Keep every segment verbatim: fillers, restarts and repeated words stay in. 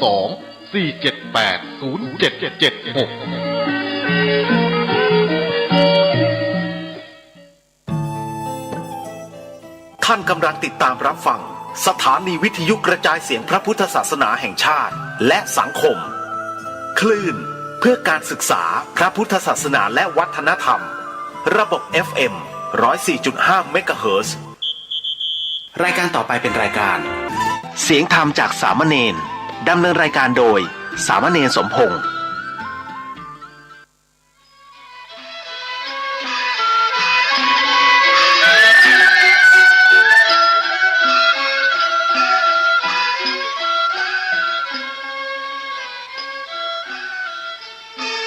สอง สี่เจ็ดแปด ศูนย์เจ็ดเจ็ดหก ท่านกำลังติดตามรับฟังสถานีวิทยุกระจายเสียงพระพุทธศาสนาแห่งชาติและสังคม คลื่นเพื่อการศึกษาพระพุทธศาสนาและวัฒนธรรม ระบบ เอฟ เอ็ม ร้อยสี่จุดห้า เมกะเฮิรตซ์ รายการต่อไปเป็นรายการ เสียงธรรมจากสามเณร ดำเนินรายการโดย สามเณรสมพงษ์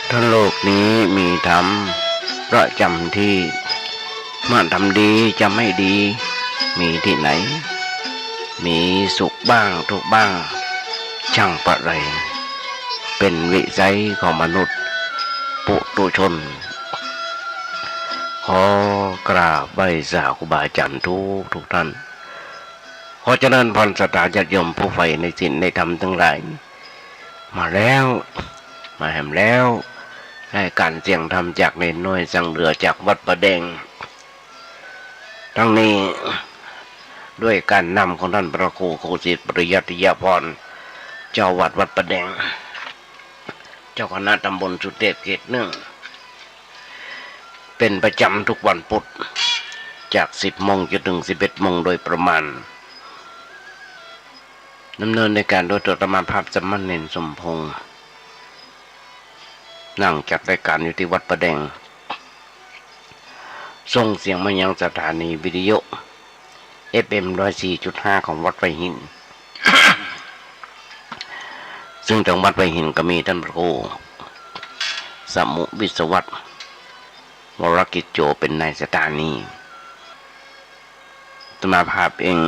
ถ้าโลกนี้มีธรรมประจำที่ เมื่อทำดีจะไม่ดี มีที่ไหน มีสุขบ้างทุกข์บ้าง ช่างประไร เป็นวิสัยของมนุษย์ปุถุชน ขอกราบไหว้สาครูบาอาจารย์ทุกทุกท่าน ขอเจริญพรศรัทธาญาติโยมผู้ใฝ่ในศีลในธรรมทั้งหลาย มาแล้ว มาแหมแล้ว รายการเสียงธรรมจากเณรน้อยสังเหลือจากวัดป่าแดง ทั้งนี้ด้วยการนำของท่านพระครูโคสิทธิ์ปริยัติยพร เจ้าวัดวัดป่าแดง เจ้าคณะตำบลสุเทพเขตหนึ่ง เป็นประจำทุกวันพุธ จากสิบโมงจนถึงสิบเอ็ดโมงโดยประมาณ ดำเนินรายการโดยอาตมาภาพสามเณรสมพงษ์ นั่งจัดรายการอยู่ที่วัดป่าแดง ส่งเสียงมายังสถานีวิทยุ เอฟเอ็ม ร้อยสี่จุดห้า ของวัดป่าหิน ซึ่งทางวัดป่าหินก็มีท่านพระครูสมุวิศวัตร วรกิจโจ เป็นนายสถานี อาตมาภาพเอง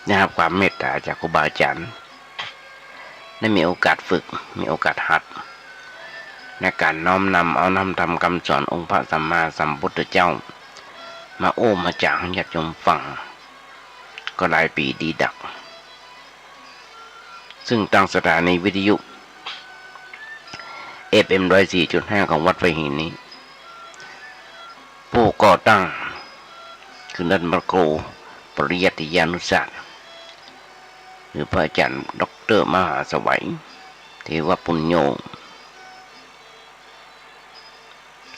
ได้รับความเมตตาจากครูบาอาจารย์ ได้มีโอกาสฝึก มีโอกาสหัด ในการน้อมนำเอานำธรรมคำสอนองค์พระสัมมาสัมพุทธเจ้า มาโอ้มาจ๋าให้ญาติโยมฟัง ก็หลายปี๋ดีดัก ซึ่งตางสถานีวิทยุ เอฟเอ็ม ร้อยสี่จุดห้า ของวัดป่าหินนี้ ผู้ก่อตั้งคือท่านพระครูปริยัติยานุศาสตร์ หรือพระอาจารย์ด็อกเตอร์มหาไสวัย เทวปุญโญ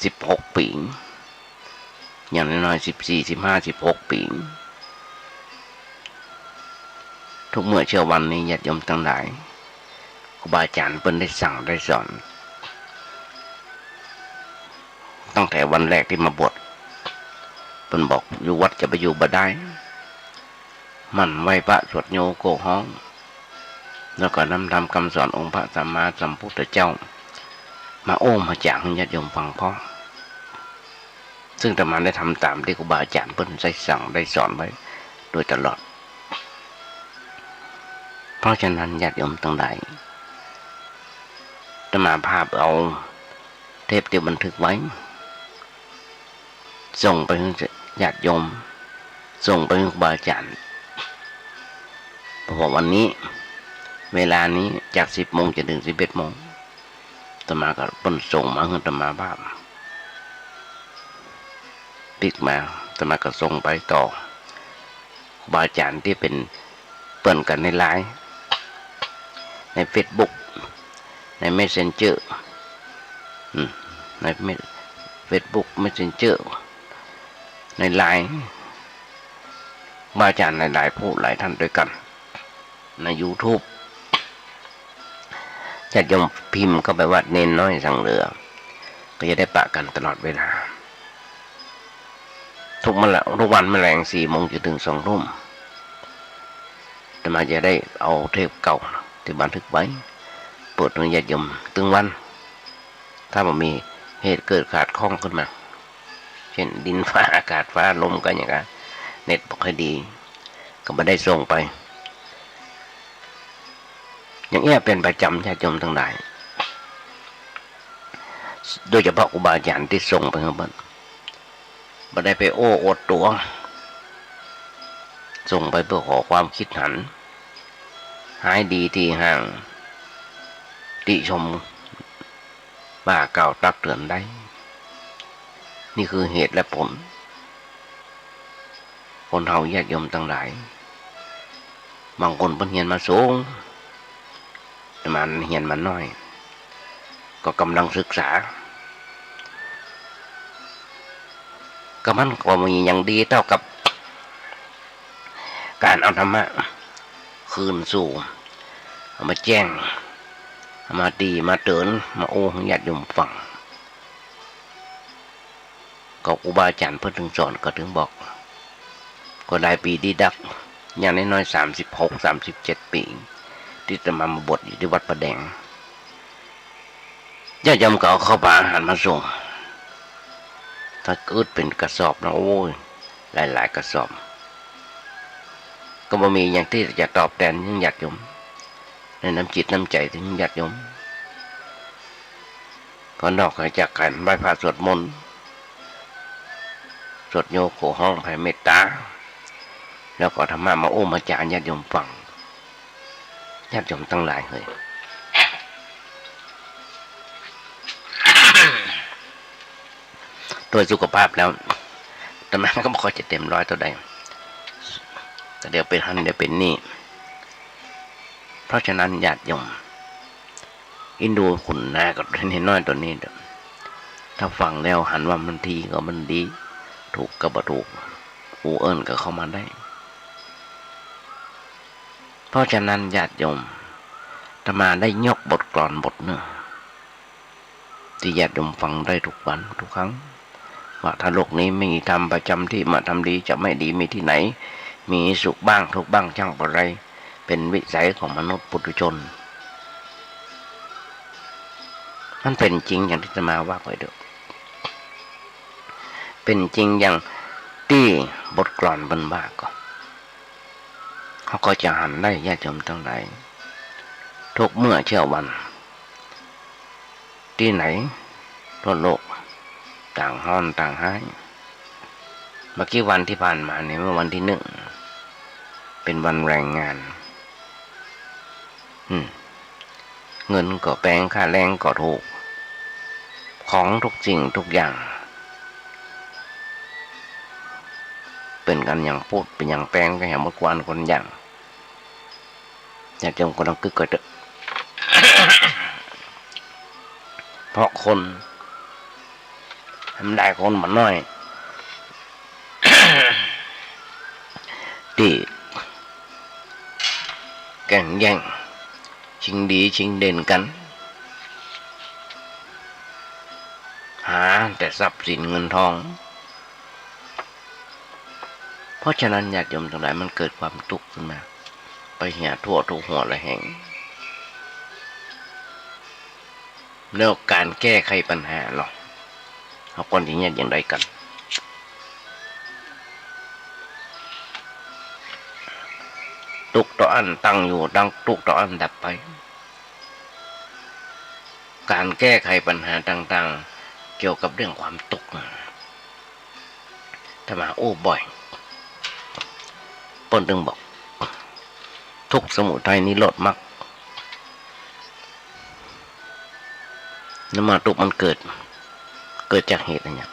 สิบหกปี๋ อย่างน้อยๆ สิบสี่ สิบห้า สิบหกปี๋ ทุกเมื่อเช้าวันนี้ญาติโยมทั้งหลาย ครูบาอาจารย์เปิ้นได้สั่งได้สอน ตั้งแต่วันแรกตี้มาบวช เปิ้นบอกอยู่วัดจะไปอยู่บ่ได้ หมั่นไหว้พระสวดโยโกฮ้อง แล้วก็นำธรรมคำสอนองค์พระสัมมาสัมพุทธเจ้า มาโอ้มาจ๋าให้ญาติโยมฟังพร้อม ซึ่งอาตมาได้ทำตามตี้ครูบาอาจารย์เปิ้นได้สั่งได้สอนไว้โดยตลอด เพราะฉะนั้นญาติโยมทั้งหลาย อาตมาภาพเอาเทปตี้บันทึกไว้ ส่งไปหื้อญาติโยม ส่งไปหื้อครูบาอาจารย์ เพราะว่าวันนี้ เวลานี้จากสิบโมงจนถึงสิบเอ็ดโมง อาตมาก็เปิ้นส่งมาหื้ออาตมาภาพ ปิ๊กมา อาตมาก็ส่งไปต่อ ครูบาอาจารย์ตี้เป๋นเปื้อนกั๋นในไลน์ ในเฟซบุ๊ก ในเมสเซนเจอร์ อืม ในเมส เฟซบุ๊ก เมสเซนเจอร์ ในไลน์ ครูบาอาจารย์หลายๆ ผู้หลายท่านด้วยกั๋น ในยูทูบ ญาติโยมพิมพ์เข้าไปว่าเณรน้อยสังเหลือ ก็จะได้ปะกั๋นตลอดเวลา ทุกเมื่อละ ทุกวันเมื่อแลงสี่โมงจนถึงสองทุ่ม อาตมาจะได้เอาเทปเก่าตี้บันทึกไว้ เปิดหื้อญาติโยมตึงวัน ถ้าบ่มีเหตุเกิดขาดข้องขึ้นมา เช่นดินฟ้าอากาศฟ้าลมกั๋นอย่างเนี้ย เน็ตบ่ค่อยดี ก็บ่ได้ส่งไป อย่างเนี้ยเป๋นประจ๋ำญาติโยมตังหลาย โดยเฉพาะครูบาอาจ๋ารย์ตี้ส่งไปหื้อเปิ้น บ่ได้ไปโอ้อวดตั๋ว ส่งไปเปื้อขอความคิดหัน หายดีตี้ห้าง ติชม ว่ากล่าวตักเตือนได้ นี่คือเหตุและผล คนเฮาญาติโยมตังหลาย บางคนเปิ้นเฮียนมาสูง แต่มันเฮียนมาน้อย ก็ก่ำลังศึกษา ก็มันก็บ่มีหยังดีเต้ากับ ก๋านเอาธรรมะคืนสู่ เอามาแจ้ง เอามาตี้ มาเตือน มาอู้หื้อญาติโยมฟัง ก็ครูบาอาจ๋ารย์เปิ้นตึงสอน ก็ตึงบอก ก็หลายปี๋ดีดัก อย่างน้อยๆ สามสิบหก สามสิบเจ็ดปี๋ ตี้อาตมามาบวชอยู่ตี้วัดป่าแดง ญาติโยมก็เอาข้าวปลาอาหารมาส่ง ถ้าอึดเป๋นกระสอบนะ โอ้ย หลายๆ กระสอบ ก็บ่มีหยังตี้จะตอบแตนหื้อญาติโยม ในน้ำจิตน้ำใจ๋ตี้หื้อญาติโยม ก็นอกจากก๋านไหว้พระสวดมนต์ สวดโยคะฮ้องแผ่เมตต๋า แล้วก็เอาธรรมะมาอู้มาจ๋าญาติโยมฟัง ญาติโยมตังหลายเหย โดยสุขภาพแล้ว อาตมาก็บ่ค่อยจะเต็มร้อยเต้าใด แต่เดี๋ยวเป๋นหั้น เดี๋ยวเป๋นนี่ เพราะฉะนั้นญาติโยม อินดูขุนนากับน้อยโตนี้เต๊อะ ถ้าฟังแล้วหันว่ามันดีก็มันดี ถูกก็บ่ถูก อู้เอิ้นก็เข้ามาได้ เพราะฉะนั้นญาติโยม อาตมาได้ยกบทกลอนบทนึ่ง ตี้ญาติโยมฟังได้ทุกวันทุกครั้ง ว่าถ้าโลกนี้ไม่มีธรรมประจ๋ำตี้ เมื่อธรรมดีจะไม่ดีมีตี้ไหน มีสุขบ้างทุกข์บ้างช่างปะไร เป๋นวิสัยของมนุษย์ปุถุชน มันเป๋นจริงอย่างตี้อาตมาว่าไปเต๊อะ เป๋นจริงอย่างตี้บทกลอนเปิ้นว่าก็ เฮาก็จะหันได้ญาติโยมตังหลาย ทุกเมื่อเช้าวัน ตี้ไหนทั่วโลก ต่างฮ้อนต่างฮ้าย บ่กี่วันตี้ผ่านมานี่ เมื่อวันตี้นึ่ง เป๋นวันแรงงาน อืม เงินก็แปง ค่าแรงก็ถูก ของทุกสิ่งทุกอย่าง เป๋นกั๋นอย่างปู๊ด เป๋นอย่างแปง ก็แหมหมดกว้านคนอย่าง ญาติโยมก็ต้องกึ๊กก่อยเต๊อะ เพราะคน ธรรมดาคนบ่น้อย ตี้แก่งแย่ง ชิงดีชิงเด่นกั๋น หาแต่ทรัพย์สินเงินทอง เพราะฉะนั้นญาติโยมตังหลาย มันเกิดความตุ๊กข์ขึ้นมา ไปเหียทั่วทุกหัวละแห่ง แล้วก๋านแก้ไขปัญหาเนาะ เฮาควรจะเฮ็ดอย่างใดกั๋น ตุ๊กข์เต้าอั้นตั้งอยู่ ดังตุ๊กข์เต้าอั้นดับไป ก๋านแก้ไขปัญหาต่างๆ เกี่ยวกับเรื่องความตุ๊กข์ อาตมาอู้บ่อย เปิ้นตึงบอก ทุกข์สมุทัยนิโรธมรรค นั้นมาตุ๊กข์มันเกิด เกิดจากเหตุอะหยัง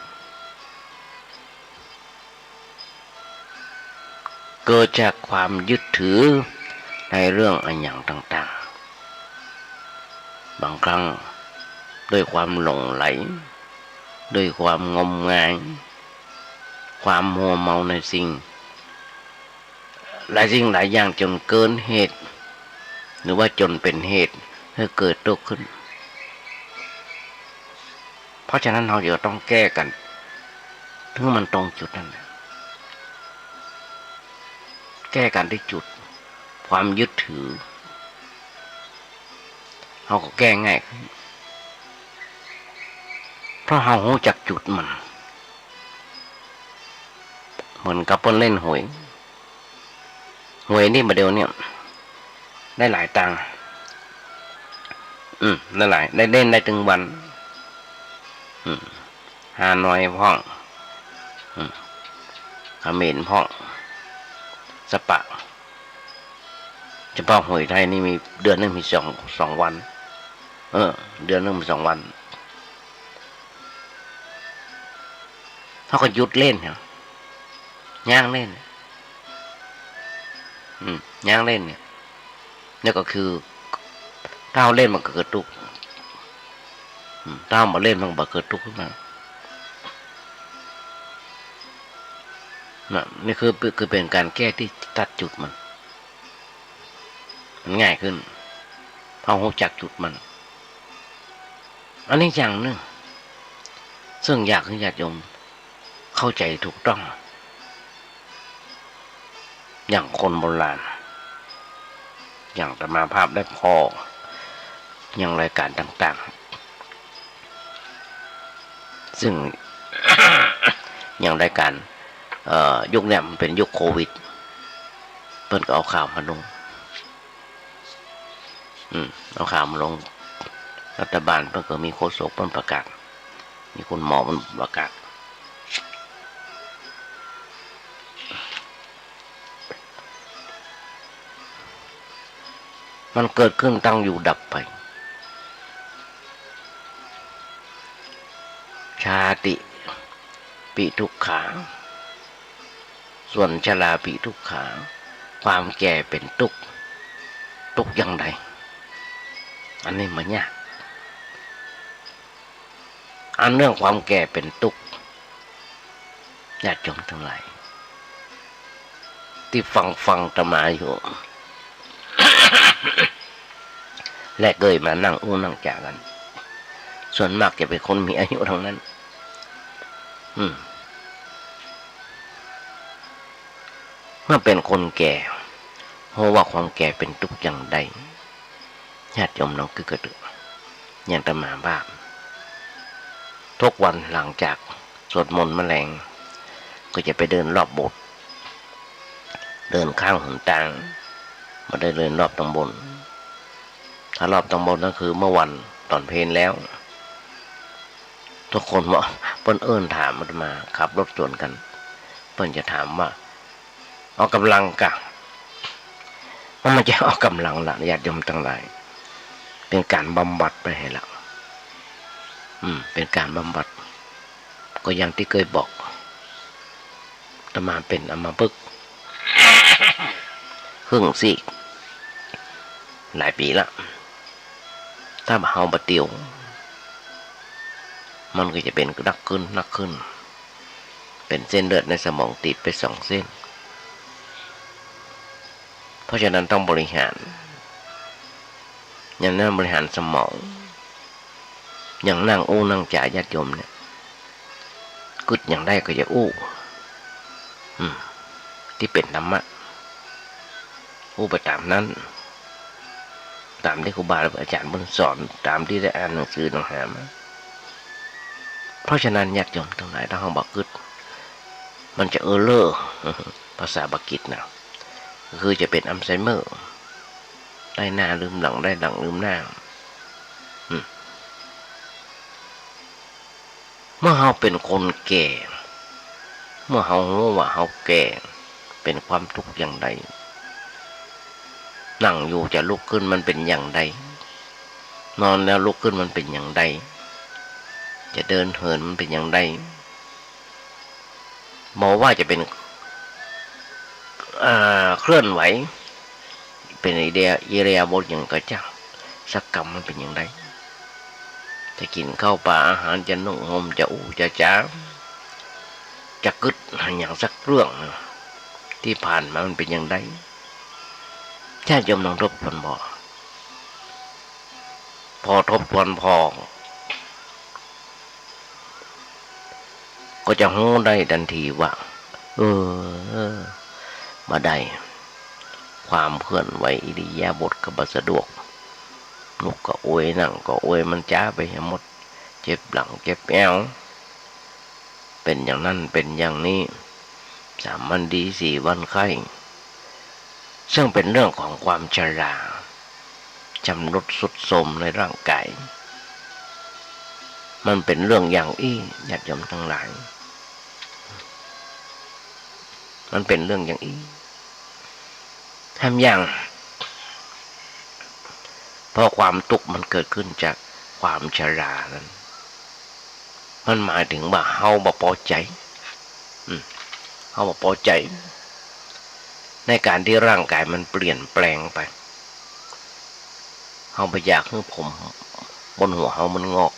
เกิดจากความยึดถือในเรื่องอะหยังต่างๆ บางครั้งด้วยความหลงใหล ด้วยความงมงาย ความมัวเมาในสิ่ง หลายสิ่งหลายอย่างจนเกินเหตุ หรือว่าจนเป๋นเหตุหื้อเกิดตุ๊กข์ขึ้น เพราะฉะนั้นเฮาจะต้องแก้กั๋น ถึงมันตรงจุดนั้นน่ะ แก้กั๋นตี้จุด ความยึดถือ เฮาก็แก้ง่ายขึ้น เพราะเฮาฮู้จักจุดมัน เหมือนกับเปิ้นเล่นหวย หวยนี่บ่าเดี่ยวเนี่ย ได้หลายตังค์ อืม ได้หลาย ได้เล่นได้ตึงวัน อืม ฮานอยพ่อง อืม เขมรพ่อง สปะ จ เพราะหวยไทยนี่มี เดือนหนึ่งมีสอง สองวัน เออ เดือนหนึ่งมีสองวัน เขาก็หยุดเล่นเนี่ย ยั้งเล่น อืม ยั้งเล่นเนี่ย นี่ก็คือ ถ้าเฮาเล่นมันก็เกิดตุ๊กข์ อืม ถ้าเฮาบ่เล่นมันก็บ่เกิดตุ๊กข์ขึ้นมา น่ะ นี่คือ คือเป๋นก๋านแก้ตี้ตัดจุดมัน มันง่ายขึ้น เพราะฮู้จักจุดมัน อันนี้อย่างนึ่ง ซึ่งอยากหื้อญาติโยมเข้าใจ๋ถูกต้อง อย่างคนโบราณ อย่างอาตมาภาพได้ผ่อ อย่างรายก๋านต่างๆ ซึ่ง อย่างรายก๋าน เอ่อ ยุคเนี่ยมันเป๋นยุคโควิด เปิ้นก็เอาข่าวมาลง อืม เอาข่าวมาลง รัฐบาลเปิ้นก็มีโฆษกเปิ้นประกาศ มีคุณหมอเปิ้นประกาศ มันเกิดขึ้นตั้งอยู่ดับไป ชาติปิทุกขา ส่วนชราปิทุกขา ความแก่เป๋นตุ๊กข์ ตุ๊กข์อย่างใด อันนี้มันยาก อันเรื่องความแก่เป๋นตุ๊กข์ ญาติโยมตังหลาย ตี้ฟังฟังอาตมาอยู่ และเกยมานั่งอู้นั่งจ๋ากั๋น ส่วนมากจะเป๋นคนมีอายุตังนั้น อืม เมื่อเป๋นคนแก่ ฮู้ว่าความแก่เป๋นตุ๊กข์อย่างใด ญาติโยมลองกึ๊ดกึ๊ดดู อย่างอาตมาว่า ทุกวันหลังจากสวดมนต์มาแลง ก็จะไปเดินรอบโบสถ์ เดินข้างหนตาง บ่ได้เดินรอบตำบล ถ้ารอบตำบลก็คือเมื่อวันต๋อนเพลแล้ว ทุกคนว่า เปิ้นเอิ้นถามอาตมา ขับรถสวนกั๋น เปิ้นจะถามว่า ออกก๋ำลังก่ะ มันบ่ใจ้ออกก๋ำลังละ ญาติโยมตังหลาย เป๋นก๋านบำบัดไปหื้อละ อืม เป๋นก๋านบำบัด ก็อย่างตี้เกยบอก อาตมาเป๋นอัมพฤกษ์ ครึ่งซีก หลายปี๋ละ ถ้าบ่าเฮาบ่เตียว มันก็จะเป๋นหนักขึ้น หนักขึ้น เป๋นเส้นเลือดในสมองตีบไปสองเส้น เพราะฉะนั้นต้องบริหาร อย่างนั้นบริหารสมอง อย่างนั่งอู้นั่งจ๋าญาติโยมเนี่ย กึ๊ดอย่างใดก็อย่าอู้ อืม ตี้เป๋นธรรมะ อู้ไปต๋ามนั้น ต๋ามตี้ครูบาอาจ๋ารย์เปิ้นสอน ต๋ามตี้ได้อ่านหนังสือหนังหามา เพราะฉะนั้นญาติโยมตังหลาย ถ้าเฮาบ่กึ๊ด มันจะเออเล่อ ภาษาอังกฤษนะ ก็คือจะเป๋นอัลไซเมอร์ ได้หน้าลืมหลัง ได้หลังลืมหน้า อืม เมื่อเฮาเป๋นคนแก่ เมื่อเฮาฮู้ว่าเฮาแก่ เป๋นความตุ๊กข์อย่างใด นั่งอยู่จะลุกขึ้นมันเป๋นอย่างใด นอนแล้วลุกขึ้นมันเป๋นอย่างใด จะเดินเหินมันเป๋นอย่างใด บ่ว่าจะเป๋น อ่า เคลื่อนไหว เป๋นอิริยา- อิริยาบถหยังก็จ้าง สักกำมันเป๋นอย่างใด จะกิ๋นข้าวป๋าอาหาร จะนุ่งห่ม จะอู้จะจ๋า จะกึ๊ดหาหยังสักเรื่อง ตี้ผ่านมามันเป๋นอย่างใด ญาติโยมลองทบทวนบ่ พอทบทวนผ่อ ก็จะฮู้ได้ตันทีว่า เออ บ่ได้ ความเคลื่อนไหวอิริยาบถก็บ่สะดวก ลุกก็โอย นั่งก็โอย มันจ๋าไปหื้อหมด เจ็บหลังเจ็บแอว เป๋นอย่างนั้นเป๋นอย่างนี้ สามวันดีสี่วันไข้ ซึ่งเป๋นเรื่องของความชรา ชำรุดทรุดโทรมในร่างกาย มันเป๋นเรื่องอย่างอี้ ญาติโยมตังหลาย มันเป๋นเรื่องอย่างอี้ แถมอย่าง เพราะความตุ๊กข์มันเกิดขึ้นจากความชรานั้น มันหมายถึงว่าเฮาบ่ปอใจ๋ อืม เฮาบ่ปอใจ๋ ในก๋านตี้ร่างก๋ายมันเปลี่ยนแปลงไป เฮาบ่อยากหื้อผมบนหัวเฮามันงอก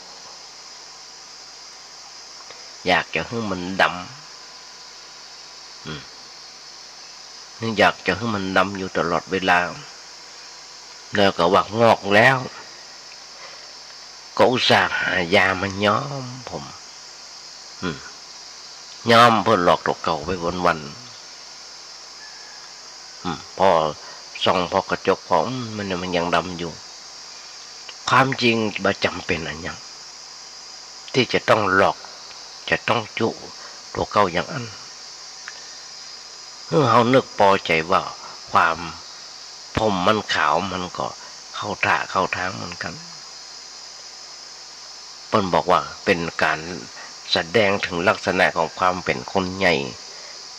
อยากจะหื้อมันดำ อืม อยากจะหื้อมันดำอยู่ตลอดเวลา แล้วก็ว่างอกแล้ว ก็อุตส่าห์หายามาย้อมผม อืม ย้อมเปื้อหลอกตั๋วเก่าไปวันๆ อืม ผ่อส่องผ่อกระจกผ่อ อืม มัน มันยังดำอยู่ ความจริงบ่จ๋ำเป๋นอะหยัง ตี้จะต้องหลอก จะต้องจุตั๋วเก่าอย่างอั้น หื้อเฮานึกปอใจ๋ว่าความผมมันขาวมันก็เข้าท่าเข้าทางเหมือนกั๋น เปิ้นบอกว่าเป๋นก๋านแสดงเถิงลักษณะของความเป๋นคนใหญ่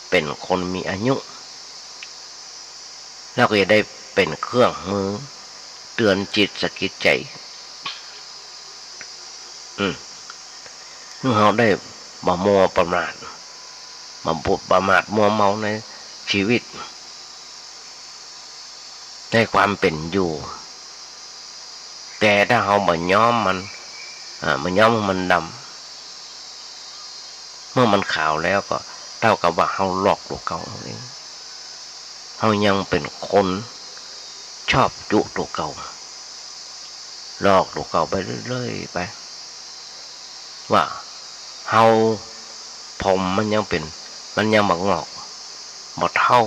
เป๋นคนมีอายุ แล้วก็จะได้เป๋นเครื่องมือเตือนจิตสะกิดใจ๋ อืม หื้อเฮาได้บ่มัวประมาท บ่ประมาทมัวเมาในชีวิต ในความเป๋นอยู่ แต่ถ้าเฮาบ่ย้อมมัน อ่า บ่ย้อมหื้อมันดำ เมื่อมันขาวแล้วก็เต้ากับว่าเฮาหลอกตั๋วเก่าเฮาเอง เฮายังเป๋นคนชอบจุตั๋วเก่า หลอกตั๋วเก่าไปเรื่อยๆ ไป ว่าเฮา ผมมันยังเป๋น มันยังบ่งอก บ่เฒ่า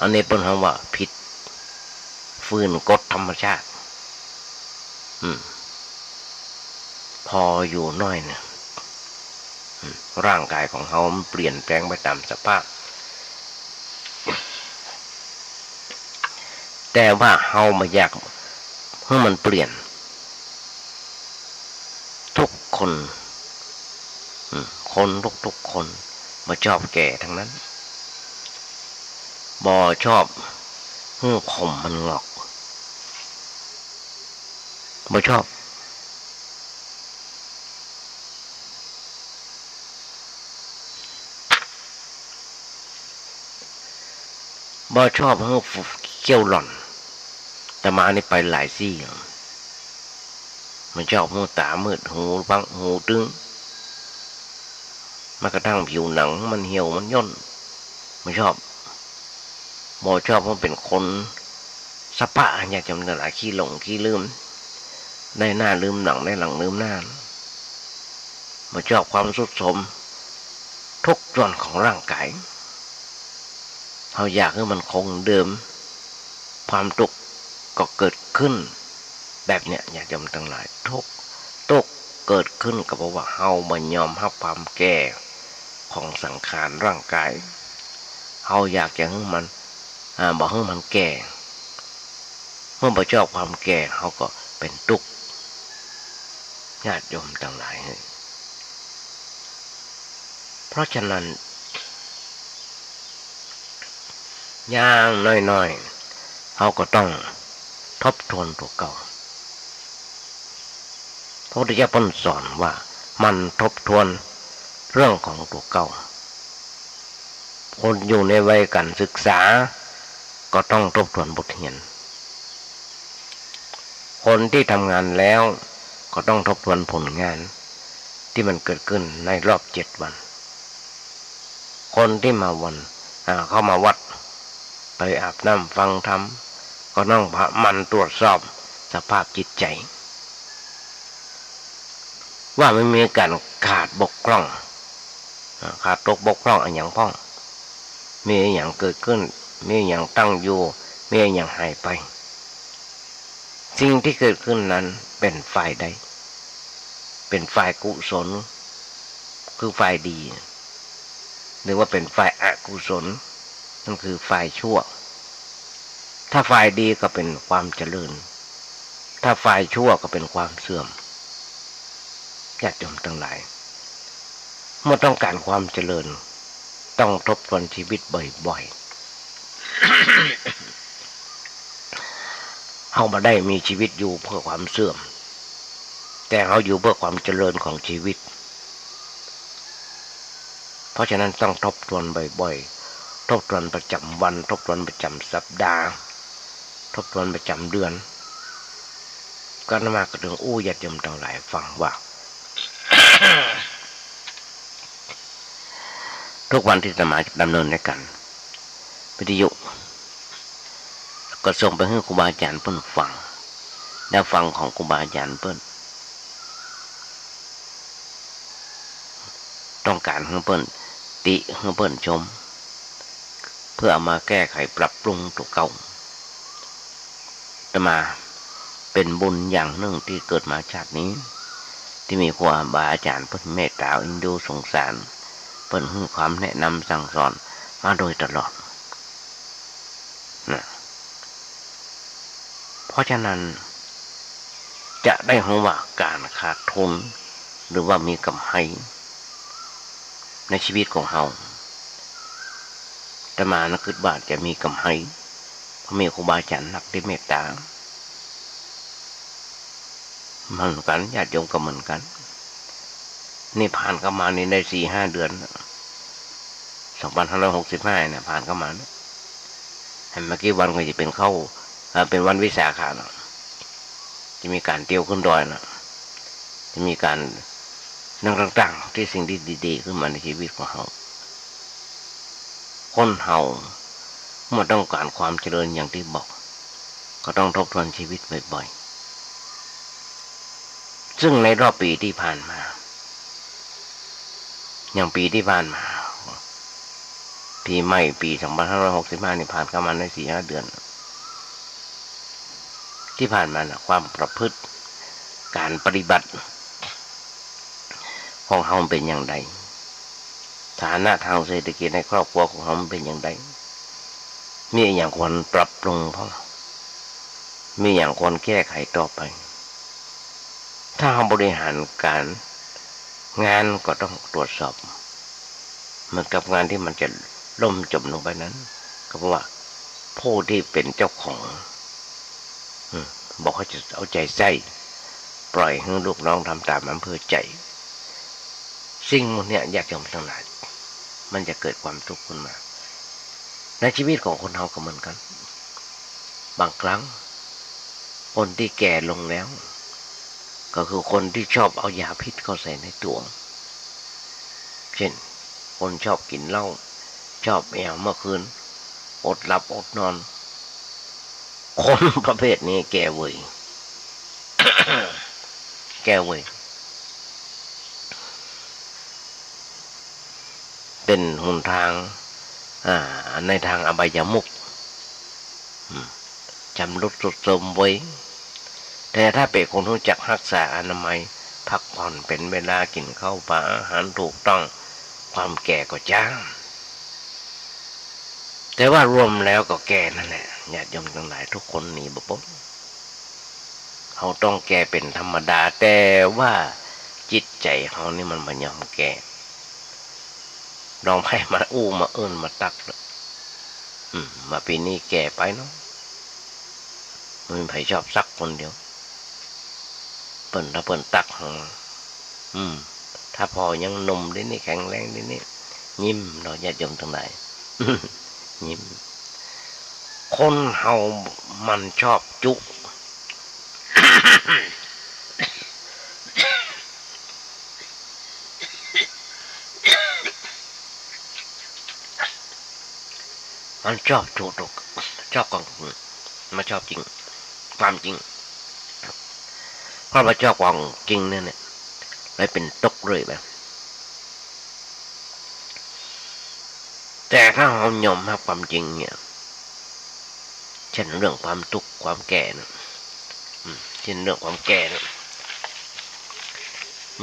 อันนี้เปิ้นฮ้องว่าผิด ฝืนกฎธรรมชาติ อืม ผ่ออยู่หน้อยนึ่ง อืม ร่างก๋ายของเฮามันเปลี่ยนแปลงไปต๋ามสภาพ แต่ว่าเฮาบ่อยากหื้อมันเปลี่ยน ทุกคน อืม คนทุกๆ คนบ่ชอบแก่ตังนั้น บ่ชอบหื้อผมมันงอก บ่ชอบ บ่ชอบหื้อเขี้ยวหล่อน อาตมานี่ไปหลายตี้ บ่ชอบหื้อต๋ามืด หูฟัง หูตึง แม้กระทั่งผิวหนังมันเหี่ยวมันย่น บ่ชอบ บ่ชอบหื้อเป๋นคนสะปะ ญาติโยมตังหลาย ขี้หลงขี้ลืม ได้หน้าลืมหลัง ได้หลังลืมหน้า บ่ชอบความทรุดโทรมทุกส่วนของร่างก๋าย เฮาอยากหื้อมันคงเดิม ความตุ๊กข์ก็เกิดขึ้นแบบเนี้ย ญาติโยมตังหลาย ทุกข์ ตุ๊กข์เกิดขึ้นก็เพราะว่าเฮาบ่ยอมฮับความแก่ของสังขารร่างก๋าย เฮาอยากจะหื้อมัน อ่า บ่หื้อมันแก่ เมื่อบ่ชอบความแก่ เฮาก็เป๋นตุ๊กข์ ญาติโยมตังหลาย เพราะฉะนั้น อย่างน้อยๆ เฮาก็ต้องทบทวนตั๋วเก่า พระพุทธเจ้าเปิ้นสอนว่าหมั่นทบทวนเรื่องของตั๋วเก่า คนอยู่ในวัยการศึกษาก็ต้องทบทวนบทเฮียน คนตี้ทำงานแล้วก็ต้องทบทวนผลงานตี้มันเกิดขึ้นในรอบเจ็ดวัน คนตี้มาวัน อ่า เข้ามาวัด ไปอาบน้ำฟังธรรม ก็ต้องหมั่นตรวจสอบสภาพจิตใจ๋ ว่ามันมีก๋านขาดบกพร่อง อ่า ขาดตกบกพร่องอะหยังพ่อง มีอะหยังเกิดขึ้น มีอะหยังตั้งอยู่ มีอะหยังหายไป สิ่งตี้เกิดขึ้นนั้นเป๋นฝ่ายใด เป๋นฝ่ายกุศล คือฝ่ายดี หรือว่าเป๋นฝ่ายอกุศล นั่นคือฝ่ายชั่ว ถ้าฝ่ายดีก็เป๋นความเจริญ ถ้าฝ่ายชั่วก็เป๋นความเสื่อม ญาติโยมตังหลาย เมื่อต้องก๋านความเจริญ ต้องทบทวนชีวิตบ่อยๆ เ เฮาบ่ได้มีชีวิตอยู่เพื่อความเสื่อม แต่เฮาอยู่เพื่อความเจริญของชีวิต เพราะฉะนั้นต้องทบทวนบ่อยๆ ทบทวนประจำวัน ทบทวนประจำสัปดาห์ ทบทวนประจำเดือน ก็อาตมาก็ถึงอู้ญาติโยมตังหลายฟังว่า ทุกวันตี้อาตมาดำเนินรายการวิทยุ ก็ส่งไปหื้อครูบาอาจ๋ารย์เปิ้นฟัง แนวฟังของครูบาอาจ๋ารย์เปิ้น ต้องก๋านหื้อเปิ้นติ หื้อเปิ้นชม เปื้อเอามาแก้ไขปรับปรุงตั๋วเก่า อาตมาเป๋นบุญอย่างนึ่งตี้เกิดมาชาตินี้ ตี้มีครูบาอาจ๋ารย์เปิ้นเมตต๋าเอ็นดูสงสาร เปิ้นหื้อความแนะนำสั่งสอนมาโดยตลอดนะ เพราะฉะนั้น จะได้ฮู้ว่าก๋านขาดทุน หรือว่ามีก๋ำไร ในชีวิตของเฮา อาตมานะกึ๊ดว่าจะมีก๋ำไร เพราะมีครูบาอาจ๋ารย์นักตี้เมตต๋า เหมือนกั๋น ญาติโยมก็เหมือนกั๋น นี่ผ่านเข้ามานี่ได้สี่ห้าเดือน สองพันห้าร้อยหกสิบห้า เนี่ย ผ่านเข้ามาเนี่ย หันมากี่วันก็จะเป๋นเข้า เอ่อ เป๋นวันวิสาขะเนาะ จะมีก๋านเตียวขึ้นดอยเนาะ จะมีก๋าน นั่นต่างๆ ตี้สิ่งตี้ดีๆ ขึ้นมาในชีวิตของเฮา คนเฮาเมื่อต้องก๋านความเจริญอย่างตี้บอก ก็ต้องทบทวนชีวิตบ่อยๆ ซึ่งในรอบปี๋ตี้ผ่านมา อย่างปี๋ตี้ผ่านมา ปี๋ใหม่ปี๋สองพันห้าร้อยหกสิบห้า นี่ผ่านเข้ามาได้สี่ห้าเดือน ตี้ผ่านมาน่ะ ความประพฤติ ก๋านปฏิบัติ ของเฮามันเป๋นอย่างใด ฐานะทางเศรษฐกิจในครอบครัวของเฮามันเป๋นอย่างใด มีอะหยังควรปรับปรุงพ่อง มีอะหยังควรแก้ไขต่อไป ถ้าเฮาบริหารก๋าน งานก็ต้องตรวจสอบ เหมือนกับงานตี้มันจะล่มจมลงไปนั้น ก็เพราะว่าผู้ตี้เป๋นเจ้าของ อืม บ่ค่อยจะเอาใจ๋ใส่ ปล่อยหื้อลูกน้องทำต๋ามอำเภอใจ๋ สิ่งหมู่เนี้ย ญาติโยมตังหลาย มันจะเกิดความทุกข์ขึ้นมา ในชีวิตของคนเฮาก็เหมือนกั๋น บางครั้ง คนตี้แก่ลงแล้ว ก็คือคนตี้ชอบเอายาพิษเข้าใส่ในตั๋ว เช่น คนชอบกิ๋นเหล้า ชอบแอ่วเมื่อคืน อดหลับอดนอน คนประเภทนี้แก่เว่ย แก่เว่ย เป๋นหนตาง อ่า ในตางอบายมุข อืม จำรุดทรุดโทรมเว่ย แต่ถ้าเป๋นคนฮู้จักฮักษาอนามัย พักผ่อนเป๋นเวลา กิ๋นข้าวปลาอาหารถูกต้อง ความแก่ก็จ๊าง แต่ว่ารวมแล้วก็แก่นั่นแหละ ญาติโยมตังหลาย ทุกคนหนีบ่ป๊น เฮาต้องแก่เป๋นธรรมดา แต่ว่าจิตใจ๋เฮานี่มันบ่ยอมแก่ ลองใผมาอู้มาเอิ้นมาตั๊กเน่อ อืม ว่าปี๋นี้แก่ไปเนาะ บ่มีใผชอบสักคนเดียว เปิ้น ถ้าเปิ้นตั๊กเฮา อืม ถ้าพ่อยังหนุ่มดีนี่ แข็งแรงดีนี่ ยิ้มเนาะ ญาติโยมตังหลาย ยิ้ม คนเฮามันชอบจุ มันชอบจุตก ชอบของ มันชอบจริง ความจริง เพราะว่าชอบของจริงเนี่ย เลยเป๋นตกเรื่อยไป แต่ถ้าเฮายอมฮับความจริงเนี่ย เช่นเรื่องความตุ๊กข์ความแก่นะ อืม เช่นเรื่องความแก่นะ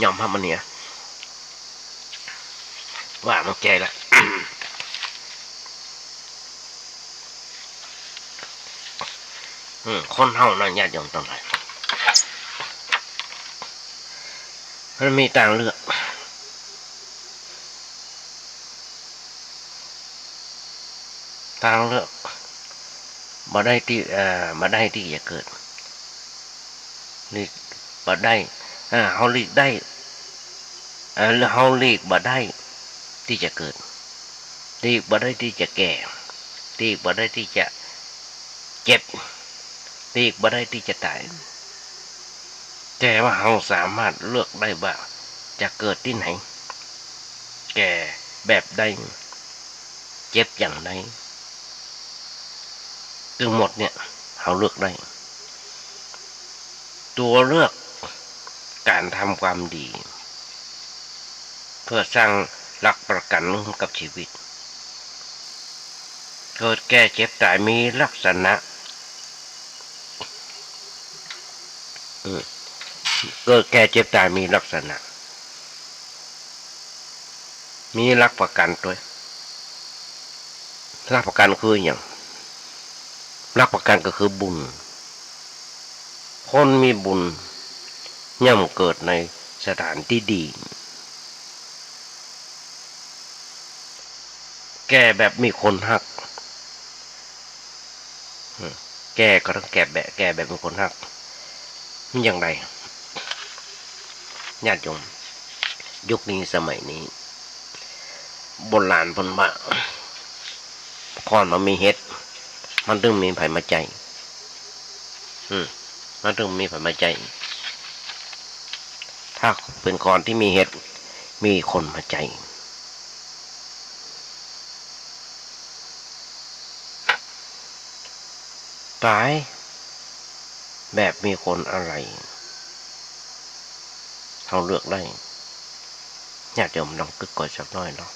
ยอมฮับมันเนี่ย ว่ามันแก่ละ อืม คนเฮานะ ญาติโยมตังหลาย มันมีตางเลือก ตางเลือก บ่ได้ตี้ เอ่อ บ่ได้ตี้จะเกิด หลีกบ่ได้ อ่า เฮาหลีกได้ อ่า เฮาหลีกบ่ได้ตี้จะเกิด หลีกบ่ได้ตี้จะแก่ หลีกบ่ได้ตี้จะเจ็บ หลีกบ่ได้ตี้จะต๋าย แต่ว่าเฮาสามารถเลือกได้ว่าจะเกิดตี้ไหน แก่แบบใด เจ็บอย่างใด ตึงหมดเนี่ย เฮาเลือกได้ ตั๋วเลือกก๋านทำความดี เปื้อสร้างหลักประกั๋นกับจีวิต เกิดแก่เจ็บต๋ายมีลักษณะ อืม เกิดแก่เจ็บต๋ายมีลักษณะ มีหลักประกั๋นตวย หลักประกั๋นคือหยัง หลักประกั๋นก็คือบุญ คนมีบุญย่อมเกิดในสถานตี้ดี แก่แบบมีคนฮัก อืม แก่ก็ต้องแก่แบบ แก่แบบมีคนฮัก มันอย่างไร ญาติโยม ยุคนี้สมัยนี้ โบราณเปิ้นว่า คอนบ่มีเห็ด มันตึงมีใผมาใจ๊ อืม มันตึงมีใผมาใจ๊ ถ้าเป๋นคอนตี้มีเห็ด มีคนมาใจ๊ ต๋ายแบบมีคนอาลัย เฮาเลือกได้ ญาติโยมลองกึ๊กก่อยสักหน้อยเนาะ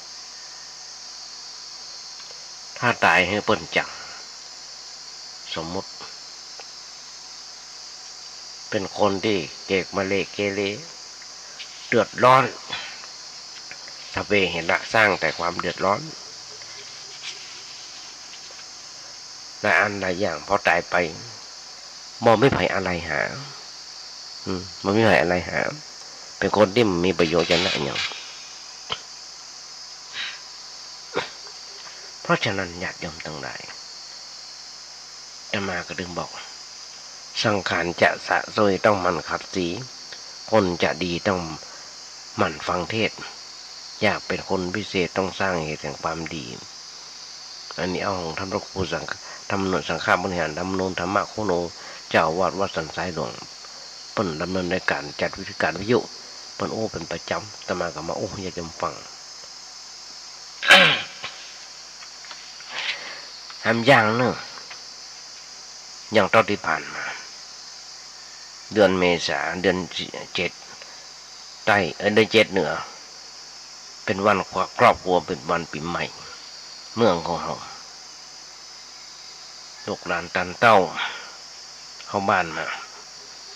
ถ้าต๋ายหื้อเปิ้นจัง สมมุติ เป๋นคนตี้เกเรเกเร เดือดร้อน สะเปเหระ สร้างแต่ความเดือดร้อน หลายอันหลายอย่าง พอต๋ายไป บ่มีใผอาลัยหา อืม บ่มีใผอาลัยหา เป๋นคนตี้บ่มีประโยชน์จะนะหยัง เพราะฉะนั้นญาติโยมตังหลาย อาตมาก็ตึงบอก สังขารจะสะสวยต้องหมั่นขัดสี คนจะดีต้องหมั่นฟังเทศน์ อยากเป๋นคนพิเศษต้องสร้างเหตุแห่งความดี อันนี้เอาของท่านพระครูสังฆ ธรรมนุสังฆบริหาร ธรรมนูญธรรมะโคโน เจ้าอาวาสวัดสันทรายหลวง เปิ้นดำเนินรายการจัดวิทยุ เปิ้นอู้เป๋นประจ๋ำ อาตมาก็มาอู้หื้อญาติโยมฟัง แถมอย่างนึ่ง อย่างตอนตี้ผ่านมา เดือนเมษา เดือนเจ็ดใต้ เอ่อ เดือนเจ็ดเหนือ เป๋นวันครอบครัว เป๋นวันปี๋ใหม่ เมืองของเฮา ลูกหลานต้านเต้า เข้าบ้านมา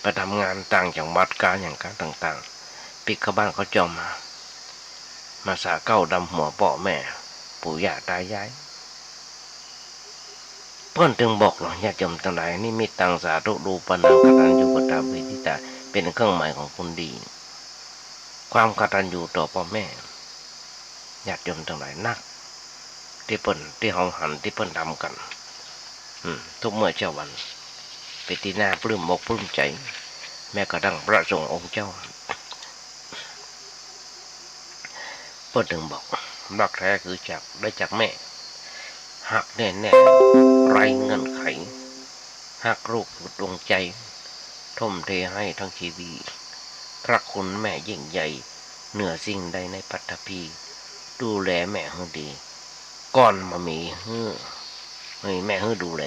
ไปทำงานต่างจังหวัดกาอย่างกาต่างๆ ปิ๊กเข้าบ้านเข้าจองมา มาสระเก๊าดำหัวป้อแม่ ปู่ย่าต๋ายาย เปิ้นตึงบอกเนาะ ญาติโยมตังหลาย นิมิตตังสาธุรูปะนัง กตัญญูกตเวทิตา เป๋นเครื่องหมายของคนดี ความกตัญญูต่อป้อแม่ ญาติโยมตังหลายนัก ตี้เปิ้น ตี้เฮาหัน ตี้เปิ้นทำกั๋น อืม ทุกเมื่อเช้าวัน เป๋นตี้น่าปลื้มอกปลื้มใจ๋ แม้กระทั่งพระสงฆ์องค์เจ้า เปิ้นตึงบอก รักแท้คือจาก ได้จากแม่ ฮักแน่แน่ ไร้เงื่อนไข ฮักลูกสุดดวงใจ๋ ทุ่มเทหื้อตังจีวิต พระคุณแม่ยิ่งใหญ่ เหนือสิ่งใดในปฐพี ดูแลแม่หื้อดี ก่อนบ่มีหื้อ หื้อแม่หื้อดูแล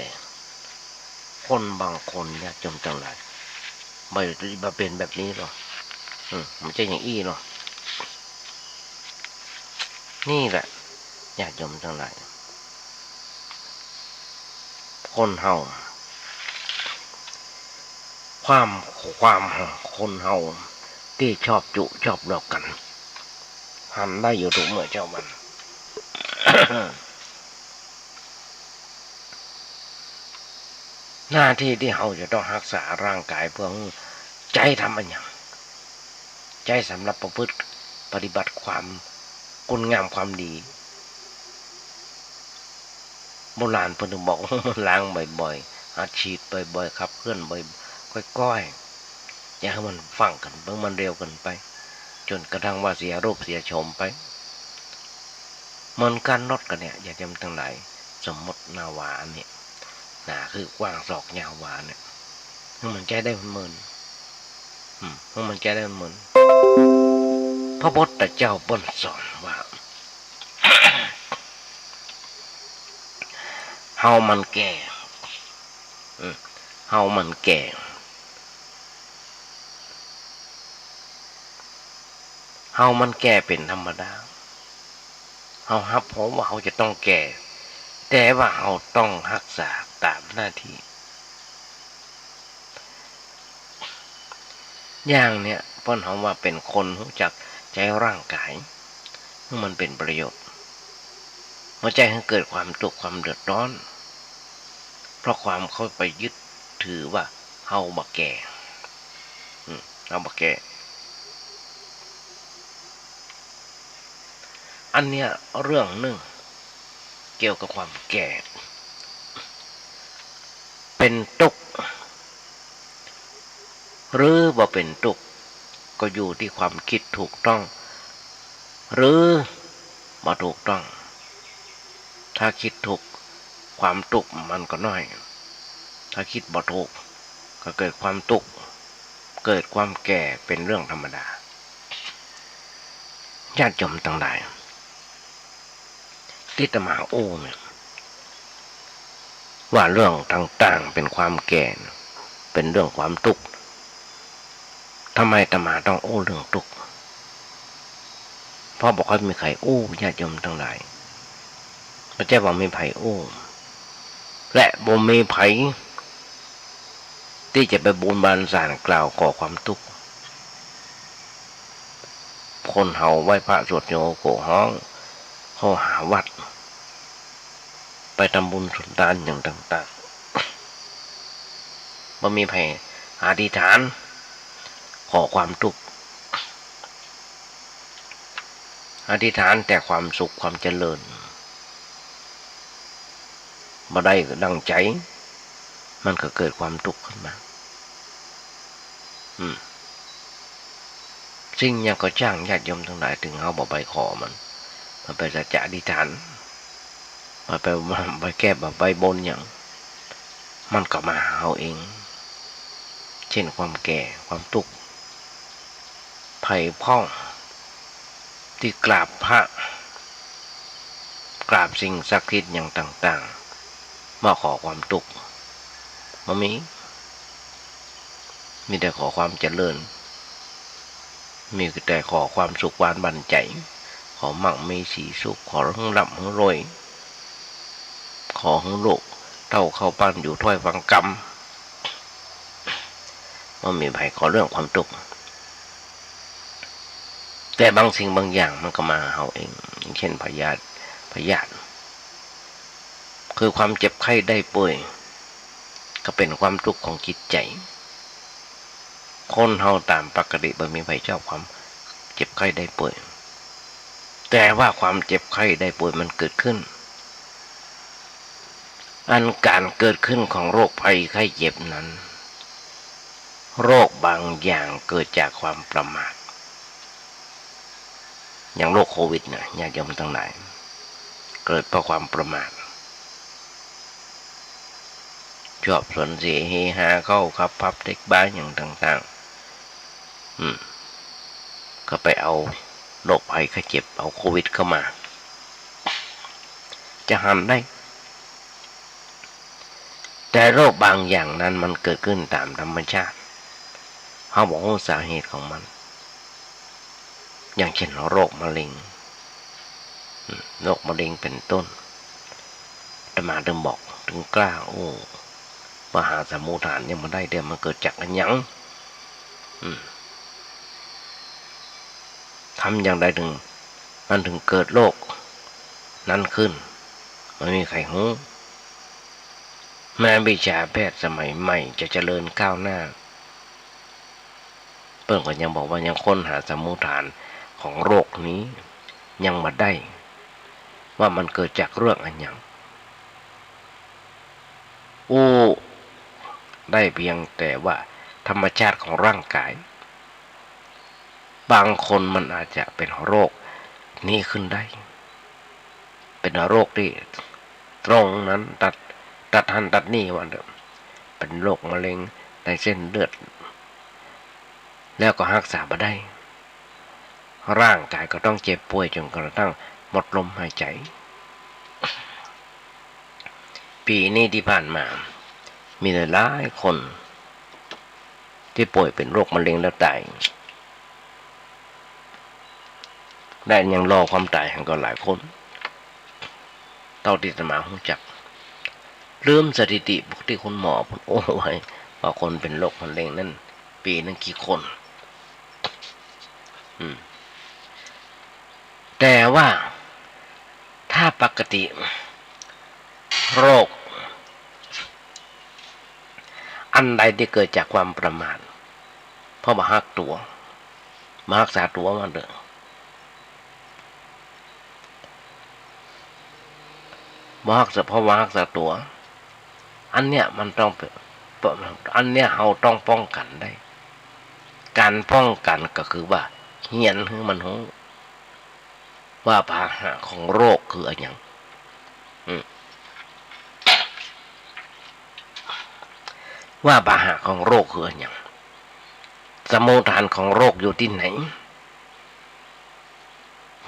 คนบางคนญาติโยมตังหลาย บ่ บ่เป๋นแบบนี้หรอก อืม มันจะอย่างอี้หรอก นี่แหละ ญาติโยมตังหลาย คนเฮา ความ ความ คนเฮาตี้ชอบจุ๊ชอบหลอกกั๋น หันได้อยู่ทุกเมื่อเช้าวัน หน้าตี้ตี้เฮาจะต้องฮักษาร่างก๋ายเปื้อหื้อใจ๊ทำอะหยัง ใจ๊สำหรับประพฤติปฏิบัติความคุณงามความดี โบราณเปิ้นตึงบอก ล้างบ่อยๆ อัดฉีดบ่อยๆ ขับเคลื่อนบ่อย ค่อยๆ อย่าหื้อมันฟั่งเกินไป หื้อมันเร็วเกินไป จ๋นกระทั่งว่าเสียรูปเสียโฉมไป เหมือนกั๋นหมดกั๋นเนี่ย ญาติโยมตังหลาย สมมุตินะว่าอันนี้ หนาคือกว้างศอกยาวว่าเนี่ย หื้อมันใจ๊ได้เหมือน อืม หื้อมันใจ๊ได้เหมือน พระพุทธเจ้าเปิ้นสอนว่า เฮามันแก่ อืม เฮามันแก่ เฮามันแก่เป๋นธรรมดา เฮาฮับรู้ว่าเฮาจะต้องแก่ แต่ว่าเฮาต้องฮักษาต๋ามหน้าตี้ อย่างเนี่ย เปิ้นฮ้องว่าเป๋นคนฮู้จักใจ๊ร่างก๋าย หื้อมันเป๋นประโยชน์ บ่ใจ้หื้อเกิดความตุ๊กข์ความเดือดร้อน เพราะความเข้าไปยึดถือว่าเฮาบ่แก่ อืม เฮาบ่แก่ อันเนี้ยเรื่องนึ่งเกี่ยวกับความแก่ เป๋นตุ๊กข์ หรือบ่เป๋นตุ๊กข์ ก็อยู่ตี้ความกึ๊ดถูกต้อง หรือบ่ถูกต้อง ถ้ากึ๊ดถูก ความตุ๊กข์มันก็น้อย ถ้ากึ๊ดบ่ถูก ก็เกิดความตุ๊กข์ เกิดความแก่เป๋นเรื่องธรรมดา ญาติโยมตังหลาย ตี้อาตมาอู้เนี่ย ว่าเรื่องต่างๆ เป๋นความแก่ เป๋นเรื่องความตุ๊กข์ ทำไมอาตมาต้องอู้เรื่องตุ๊กข์ เพราะบ่ค่อยมีใผอู้ ญาติโยมตังหลาย บ่ใจ้ว่ามีใผอู้ และบ่มีใผตี้จะไปบนบานศาลกล่าวขอความตุ๊กข์ คนเฮาไหว้พระสวดโยโกฮ้อง เข้าหาวัด ไปทำบุญสุนทานอย่างต่างๆ บ่มีใผอธิษฐานขอความตุ๊กข์ อธิษฐานแต่ความสุขความเจริญ บ่ได้ดังใจ๋ มันก็เกิดความตุ๊กข์ขึ้นมา อืม สิ่งหยังก็จ้าง ญาติโยมตังหลาย เถิงเฮาบ่ไปขอมัน บ่ไปสัจจะอธิษฐาน บ่ไป บ่ไปแก้ บ่ไปบนหยัง มันก็มาหาเฮาเอง เช่นความแก่ ความตุ๊กข์ ใผพ่องตี้กราบพระ กราบสิ่งศักดิ์สิทธิ์อย่างต่างๆ มาขอความตุ๊กข์ บ่มี มีแต่ขอความเจริญ มีแต่ขอความสุขหวานบั่นใจ๋ ขอมั่งมีสีสุข ขอหื้อร่ำหื้อรวย ขอหื้อลูกเต้าเข้าบ้านอยู่ถ้อยฟังกำ บ่มีใผขอเรื่องความตุ๊กข์ แต่บางสิ่งบางอย่างมันก็มาหาเฮาเอง อย่างเช่นพยาธิ พยาธิ คือความเจ็บไข้ได้ป่วย ก็เป๋นความตุ๊กข์ของจิตใจ๋ คนเฮาต๋ามปกติบ่มีใผชอบความเจ็บไข้ได้ป่วย แต่ว่าความเจ็บไข้ได้ป่วยมันเกิดขึ้น อันก๋านเกิดขึ้นของโรคภัยไข้เจ็บนั้น โรคบางอย่างเกิดจากความประมาท อย่างโรคโควิดนะ ญาติโยมตังหลาย เกิดเพราะความประมาท ชอบสนเสเฮฮา เข้าผับ ผับ เต็กบาร์อย่างต่างๆ อืม ก็ไปเอาโรคภัยไข้เจ็บ เอาโควิดเข้ามา จะหันได้ แต่โรคบางอย่างนั้นมันเกิดขึ้นต๋ามธรรมชาติ เฮาบ่ฮู้สาเหตุของมัน อย่างเช่นโรคมะเร็ง อืม โรคมะเร็งเป๋นต้น อาตมาเถิงบอก เถิงกล้าอู้ มหาสมุฏฐานยังบ่ได้เตื้อ มันเกิดจากอะหยัง อืม ทำอย่างใดเถิง มันเถิงเกิดโรคนั้นขึ้น บ่มีใผฮู้ แม้วิชาแพทย์สมัยใหม่จะเจริญก้าวหน้า เปิ้นก็ยังบอกว่ายังค้นหาสมุฏฐานของโรคนี้ยังบ่ได้ ว่ามันเกิดจากเรื่องอะหยัง อู้ได้เพียงแต่ว่า ธรรมชาติของร่างกาย บางคนมันอาจจะเป๋นโรคนี้ขึ้นได้ เป๋นโรคตี้ตรงนั้นตัด ตัดหั้นตัดนี่ว่าเถอะ เป๋นโรคมะเร็งในเส้นเลือด แล้วก็ฮักษาบ่ได้ ร่างกายก็ต้องเจ็บป่วยจนกระทั่งหมดลมหายใจ ปี๋นี้ตี้ผ่านมา มีหลายๆ คน ตี้ป่วยเป๋นโรคมะเร็งแล้วต๋าย และยังรอความต๋ายหั้นก็หลายคน เต้าตี้อาตมาฮู้จัก ลืมสถิติตี้คุณหมอเปิ้นโอ้ไว้ ว่าคนเป๋นโรคมะเร็งนั้น ปี๋นึ่งกี่คน อืม แต่ว่าถ้าปกติ โรคอันใดตี้เกิดจากความประมาท เพราะบ่ฮักตั๋ว บ่ฮักษาตั๋วมันเถอะ บ่ฮักษา เพราะบ่ฮักษาตั๋ว อันเนี้ยมันต้องเป๋น อันเนี้ยเฮาต้องป้องกั๋นได้ ก๋านป้องกั๋นก็คือว่า เฮียนหื้อมันฮู้ ว่าพาหะของโรคคืออะหยัง อืม ว่าพาหะของโรคคืออะหยัง สมุฏฐานของโรคอยู่ตี้ไหน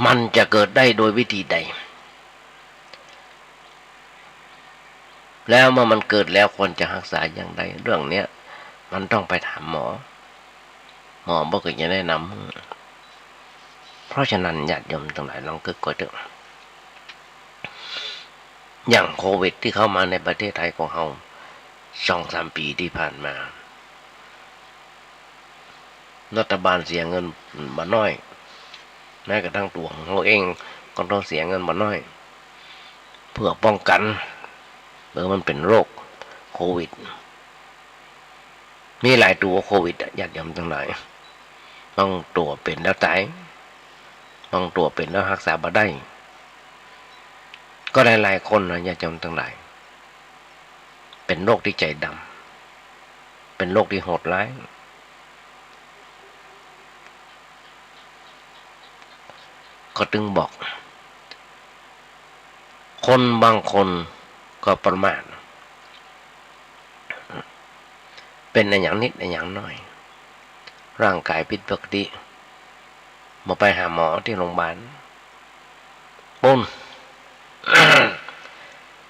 มันจะเกิดได้โดยวิธีใด แล้วเมื่อมันเกิดแล้วควรจะฮักษาอย่างใด เรื่องเนี้ยมันต้องไปถามหมอ หมอเปิ้นก็จะแนะนำ เพราะฉะนั้นญาติโยมตังหลายลองกึ๊ดก้อยเถอะ อย่างโควิดตี้เข้ามาในประเทศไทยของเฮา สองสามปี๋ตี้ผ่านมา รัฐบาลเสียเงินบ่น้อย แม้กระทั่งตั๋วของเฮาเองก็ต้องเสียเงินบ่น้อย เพื่อป้องกั๋น เออ มันเป๋นโรคโควิด มีหลายตั๋วโควิดอะ ญาติโยมตังหลาย บางตั๋วเป๋นแล้วต๋าย บางตั๋วเป๋นแล้วฮักษาบ่ได้ ก็หลายๆ คนนะ ญาติโยมตังหลาย เป๋นโรคตี้ใจ๋ดำ เป๋นโรคตี้โหดร้าย ก็ตึงบอก คนบางคนก็ประมาท เป๋นอะหยังนิดอะหยังน้อย ร่างกายผิดปกติ บ่ไปหาหมอตี้โรงพยาบาล ปุ้น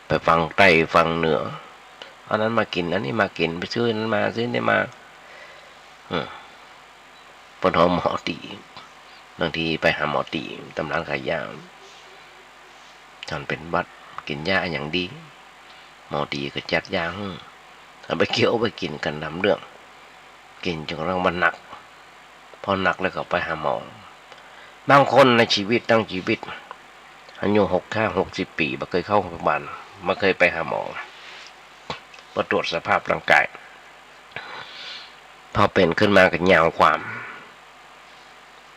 ไปฟั่งใต้ฟั่งเหนือ เอานั้นมากิ๋น เอานี้มากิ๋น ไปซื้อนั้นมา ซื้อนี้มา อืม เปิ้นหาหมอตี๋ บางทีไปหาหมอตี๋ ต๋ามร้านขายยา ต้านเป๋นหวัด กิ๋นยาอะหยังดี หมอตี๋ก็จัดยาหื้อ เอาไปเคี้ยว เอาไปกิ๋นกั๋นต๋ามเรื่อง กิ๋นจ๋นกระทั่งมันหนัก พอหนักแล้วก็ไปหาหมอ บางคนในชีวิต ตั้งชีวิต อายุหกสิบ ห้าหกสิบปี๋ บ่เกยเข้าโรงพยาบาล บ่เกยไปหาหมอ มาตรวจสภาพร่างกาย พอเป๋นขึ้นมาก็ยาวความ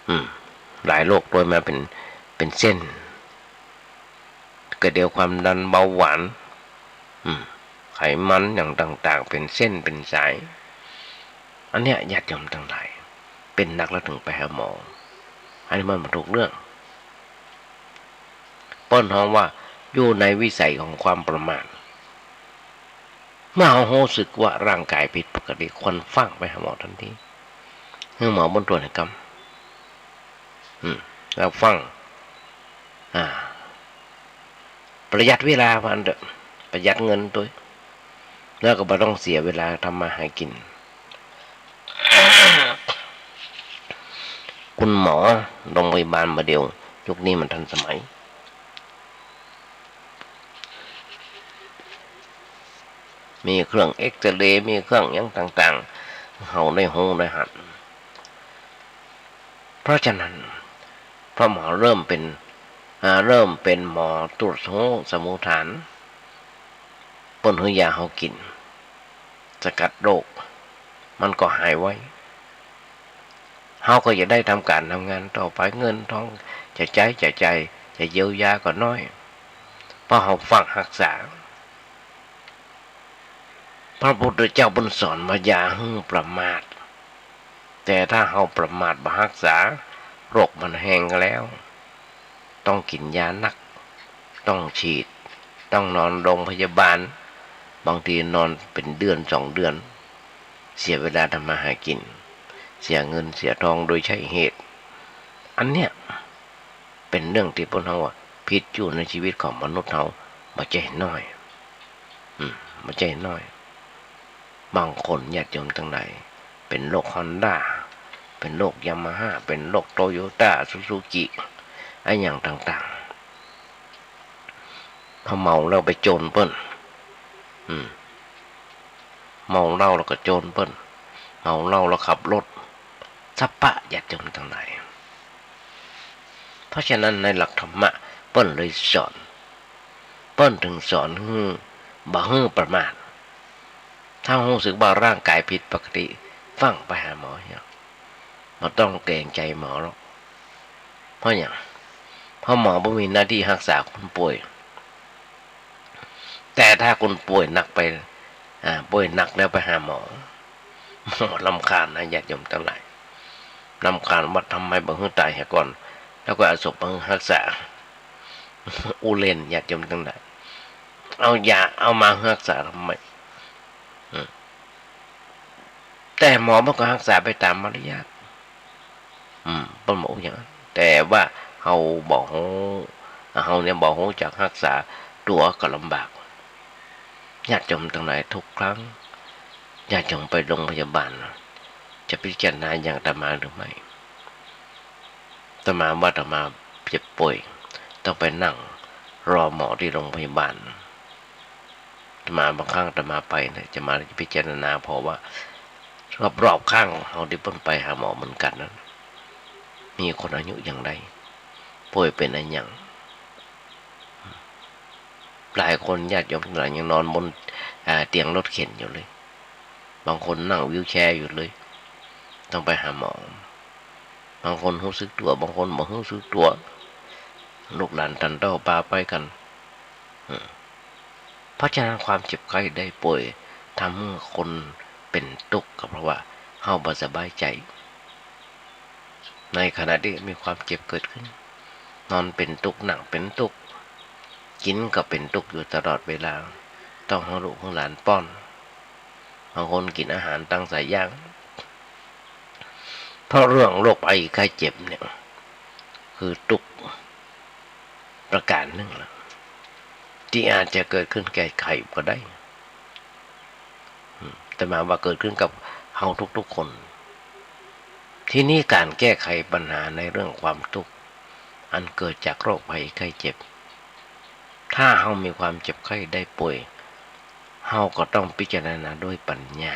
อืม หลายโรคตวยมาเป๋น เป๋นเส้น ก็เดี๋ยวความดันเบาหวาน อืม ไขมันอย่างต่างๆ เป๋นเส้นเป๋นสาย อันเนี้ยญาติโยมตังหลาย เป๋นหนักแล้วตึงไปหาหมอ อันนี้มันบ่ถูกเรื่อง เปิ้นฮ้องว่าอยู่ในวิสัยของความประมาท เมื่อเฮาฮู้สึกว่าร่างกายผิดปกติ ควรฟั่งไปหาหมอตันที หื้อหมอเปิ้นตรวจหื้อกำ อืม แล้วฟั่ง อ่า ประหยัดเวลาว่าอั้นเถอะ ประหยัดเงินตวย แล้วก็บ่ต้องเสียเวลาทำมาหากิ๋น คุณหมอ โรงพยาบาลบ่าเดี่ยว ยุคนี้มันทันสมัย มีเครื่องเอกซเรย์ มีเครื่องหยังต่างๆ เฮาได้ฮู้ได้หัน เพราะฉะนั้น พอหมอเริ่มเป๋น อ่า เริ่มเป๋นหมอตรวจฮู้สมุฏฐาน เปิ้นหื้อยาเฮากิ๋น สกัดโรค มันก็หายไว เฮาก็จะได้ทำก๋านทำงานต่อไป เงินทองจะใจ๊จะจ่าย จะเยียวยาก็น้อย เพราะเฮาฟั่งฮักษา พระพุทธเจ้าเปิ้นสอนว่าอย่าหื้อประมาท แต่ถ้าเฮาประมาทบ่ฮักษา โรคมันแฮงแล้ว ต้องกิ๋นยานัก ต้องฉีด ต้องนอนโรงพยาบาล บางทีนอนเป๋นเดือนสองเดือน เสียเวลาทำมาหากิ๋น เสียเงินเสียทองโดยใช่เหตุ อันเนี้ย เป๋นเรื่องตี้เปิ้นฮ้องว่าผิดอยู่ในชีวิตของมนุษย์เฮา บ่ใจ้น้อย อืม บ่ใจ้น้อย บางคนญาติโยมตังหลาย เป๋นโรคฮอนด้า เป๋นโรคยามาฮ่า เป๋นโรคโตโยต้า ซูซูกิ อะหยังต่างๆ พอเมาแล้วไปโจรเปิ้น อืม เมาเหล้าแล้วก็โจรเปิ้น เมาเหล้าแล้วขับรถ สะปะญาติโยมตังหลาย เพราะฉะนั้นในหลักธรรมะเปิ้นเลยสอน เปิ้นถึงสอนหื้อ บ่หื้อประมาท ถ้าฮู้สึกว่าร่างกายผิดปกติ ฟั่งไปหาหมอเหีย บ่ต้องเกรงใจ๋หมอหรอก เพราะหยัง เพราะหมอบ่มีหน้าตี้ฮักษาคนป่วย แต่ถ้าคนป่วยหนักไป อ่า ป่วยหนักแล้วไปหาหมอ หมอรำคาญนะญาติโยมตังหลาย รำคาญว่าทำไมบ่หื้อต๋ายเหียก่อน แล้วก็เอาศพมาหื้อฮักษา อู้เล่นญาติโยมตังหลาย เอายา เอามาฮักษาทำไม อืม แต่หมอมันก็ฮักษาไปต๋ามมารยาท อืม เปิ้นบ่อู้หยัง แต่ว่าเฮาบ่ฮู้ เฮาเนี่ยบ่ฮู้จักฮักษาตั๋วก็ลำบาก ญาติโยมตังหลาย ทุกครั้ง ญาติโยมไปโรงพยาบาล จะพิจารณาอย่างอาตมาหรือไม่ อาตมาว่าอาตมาเจ็บป่วย ต้องไปนั่งรอหมอตี้โรงพยาบาล อาตมาบางครั้งอาตมาไปเนี่ย จะมาพิจารณาผ่อว่ารอบๆ ข้างเฮาตี้เปิ้นไปหาหมอเหมือนกั๋นนั้น มีคนอายุอย่างใด ป่วยเป๋นอะหยัง หลายคนญาติโยมตังหลายยังนอนบน อ่า เตียงรถเข็นอยู่เลย บางคนนั่งวีลแชร์อยู่เลย ต้องไปหาหมอ บางคนฮู้สึกตั๋ว บางคนบ่ฮู้สึกตั๋ว ลูกหลานตันเต้าปาไปกั๋น อืม เพราะฉะนั้นความเจ็บไข้ได้ป่วยทำหื้อคนเป๋นตุ๊กข์ ก็เพราะว่าเฮาบ่สบายใจ๋ ในขณะตี้มีความเจ็บเกิดขึ้น นอนเป๋นตุ๊กข์ นั่งเป๋นตุ๊กข์ กิ๋นก็เป๋นตุ๊กข์อยู่ตลอดเวลา ต้องหื้อลูกหื้อหลานป้อน บางคนกิ๋นอาหารตังสายยาง เพราะเรื่องโรคภัยไข้เจ็บเนี่ย คือตุ๊กข์ประก๋านนึ่งละ ตี้อาจจะเกิดขึ้นแก่ใผก็ได้ อืม อาตมาว่าเกิดขึ้นกับเฮาทุกๆ คน ทีนี้ก๋านแก้ไขปัญหาในเรื่องความตุ๊กข์ อันเกิดจากโรคภัยไข้เจ็บ ถ้าเฮามีความเจ็บไข้ได้ป่วย เฮาก็ต้องพิจารณาด้วยปัญญา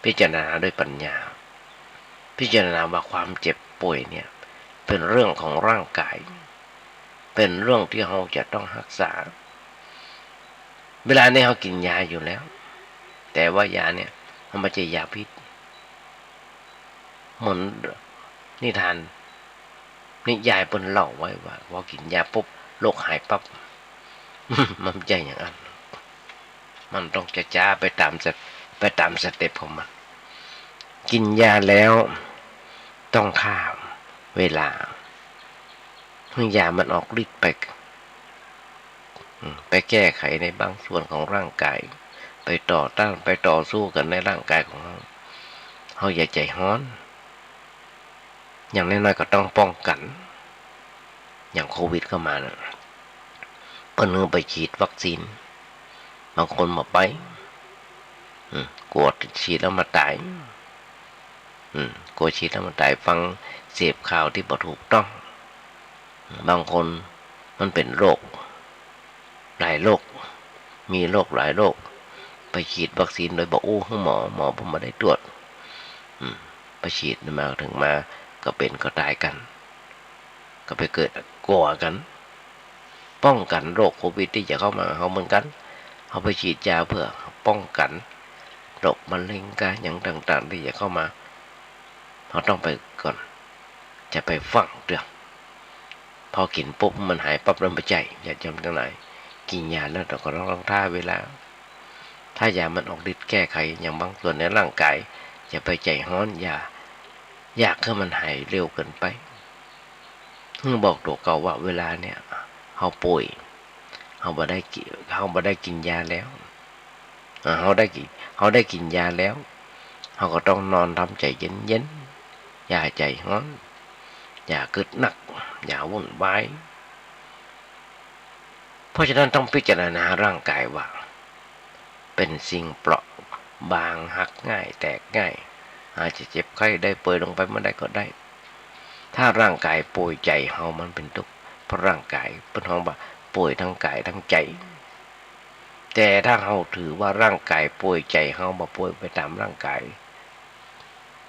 พิจารณาด้วยปัญญา พิจารณาว่าความเจ็บป่วยเนี่ย เป๋นเรื่องของร่างกาย เป๋นเรื่องตี้เฮาจะต้องฮักษา เวลานี้เฮากิ๋นยาอยู่แล้ว แต่ว่ายาเนี่ย มันบ่ใจ้ยาพิษ เหมือนนิทาน นิยายเปิ้นเล่าไว้ว่า พอกิ๋นยาปุ๊บ โรคหายปั๊บ มันบ่ใจ้อย่างอั้น มันต้องจ๊าๆ ไปต๋ามสะ- ไปต๋ามสเต็ปของมัน กิ๋นยาแล้วต้องฆ่าเวลา หื้อยามันออกฤทธิ์ไป อืม ไปแก้ไขในบางส่วนของร่างกาย ไปต่อต้าน ไปต่อสู้กั๋นในร่างกายของเฮา เฮาอย่าใจ๋ฮ้อน อย่างน้อยๆ ก็ต้องป้องกั๋น อย่างโควิดเข้ามาน่ะ เปิ้นหื้อไปฉีดวัคซีน บางคนบ่ไป อืม กั๋วติดฉีดแล้วมาต๋าย อืม กั๋วฉีดแล้วมาต๋าย ฟัง เสพข่าวตี้บ่ถูกต้อง บางคนมันเป๋นโรค หลายโรค มีโรคหลายโรค ไปฉีดวัคซีนโดยบ่อู้หื้อหมอ หมอเปิ้นบ่ได้ตรวจ อืม ไปฉีดมา เถิงมาก็เป๋นก็ต๋ายกั๋น ก็ไปเกิดกั๋วกั๋น ป้องกั๋นโรคโควิดตี้จะเข้ามาหาเฮาเหมือนกั๋น เฮาไปฉีดยาเปื้อป้องกั๋นโรคมะเร็งกาหยังต่างๆ ตี้จะเข้ามา เฮาต้องไปก่อน จะไปฟั่งเตื้อ พอกิ๋นปุ๊บมันหายปั๊บ มันบ่ใจ้ ญาติโยมตังหลาย กิ๋นยาแล้วเฮาก็ต้อง ต้องถ่าเวลา ถ้ายามันออกฤทธิ์แก้ไขอย่างบางส่วนในร่างก๋าย อย่าไปใจ๋ฮ้อน อย่า อยากหื้อมันหายเร็วเกิ๋นไป หื้อบอกตั๋วเก่าว่าเวลาเนี่ยเฮาป่วย เฮาบ่ได้กิ๋น เฮาบ่ได้กิ๋นยาแล้ว อ่า เฮาได้กิ๋น เฮาได้กิ๋นยาแล้ว เฮาก็ต้องนอนทำใจ๋เย็นๆ อย่าใจ๋ฮ้อน อย่ากึ๊ดนัก อย่าวุ่นวาย เพราะฉะนั้นต้องพิจารณาร่างก๋ายว่า เป๋นสิ่งเปราะบาง หักง่าย แตกง่าย อาจจะเจ็บไข้ได้ป่วยลงไปเมื่อใดก็ได้ ถ้าร่างก๋ายป่วย ใจ๋เฮามันเป๋นตุ๊กข์ เพราะร่างก๋ายเปิ้นฮ้องว่าป่วยตึงก๋ายตึงใจ๋ แต่ถ้าเฮาถือว่าร่างก๋ายป่วย ใจ๋เฮาบ่ป่วยไปต๋ามร่างก๋าย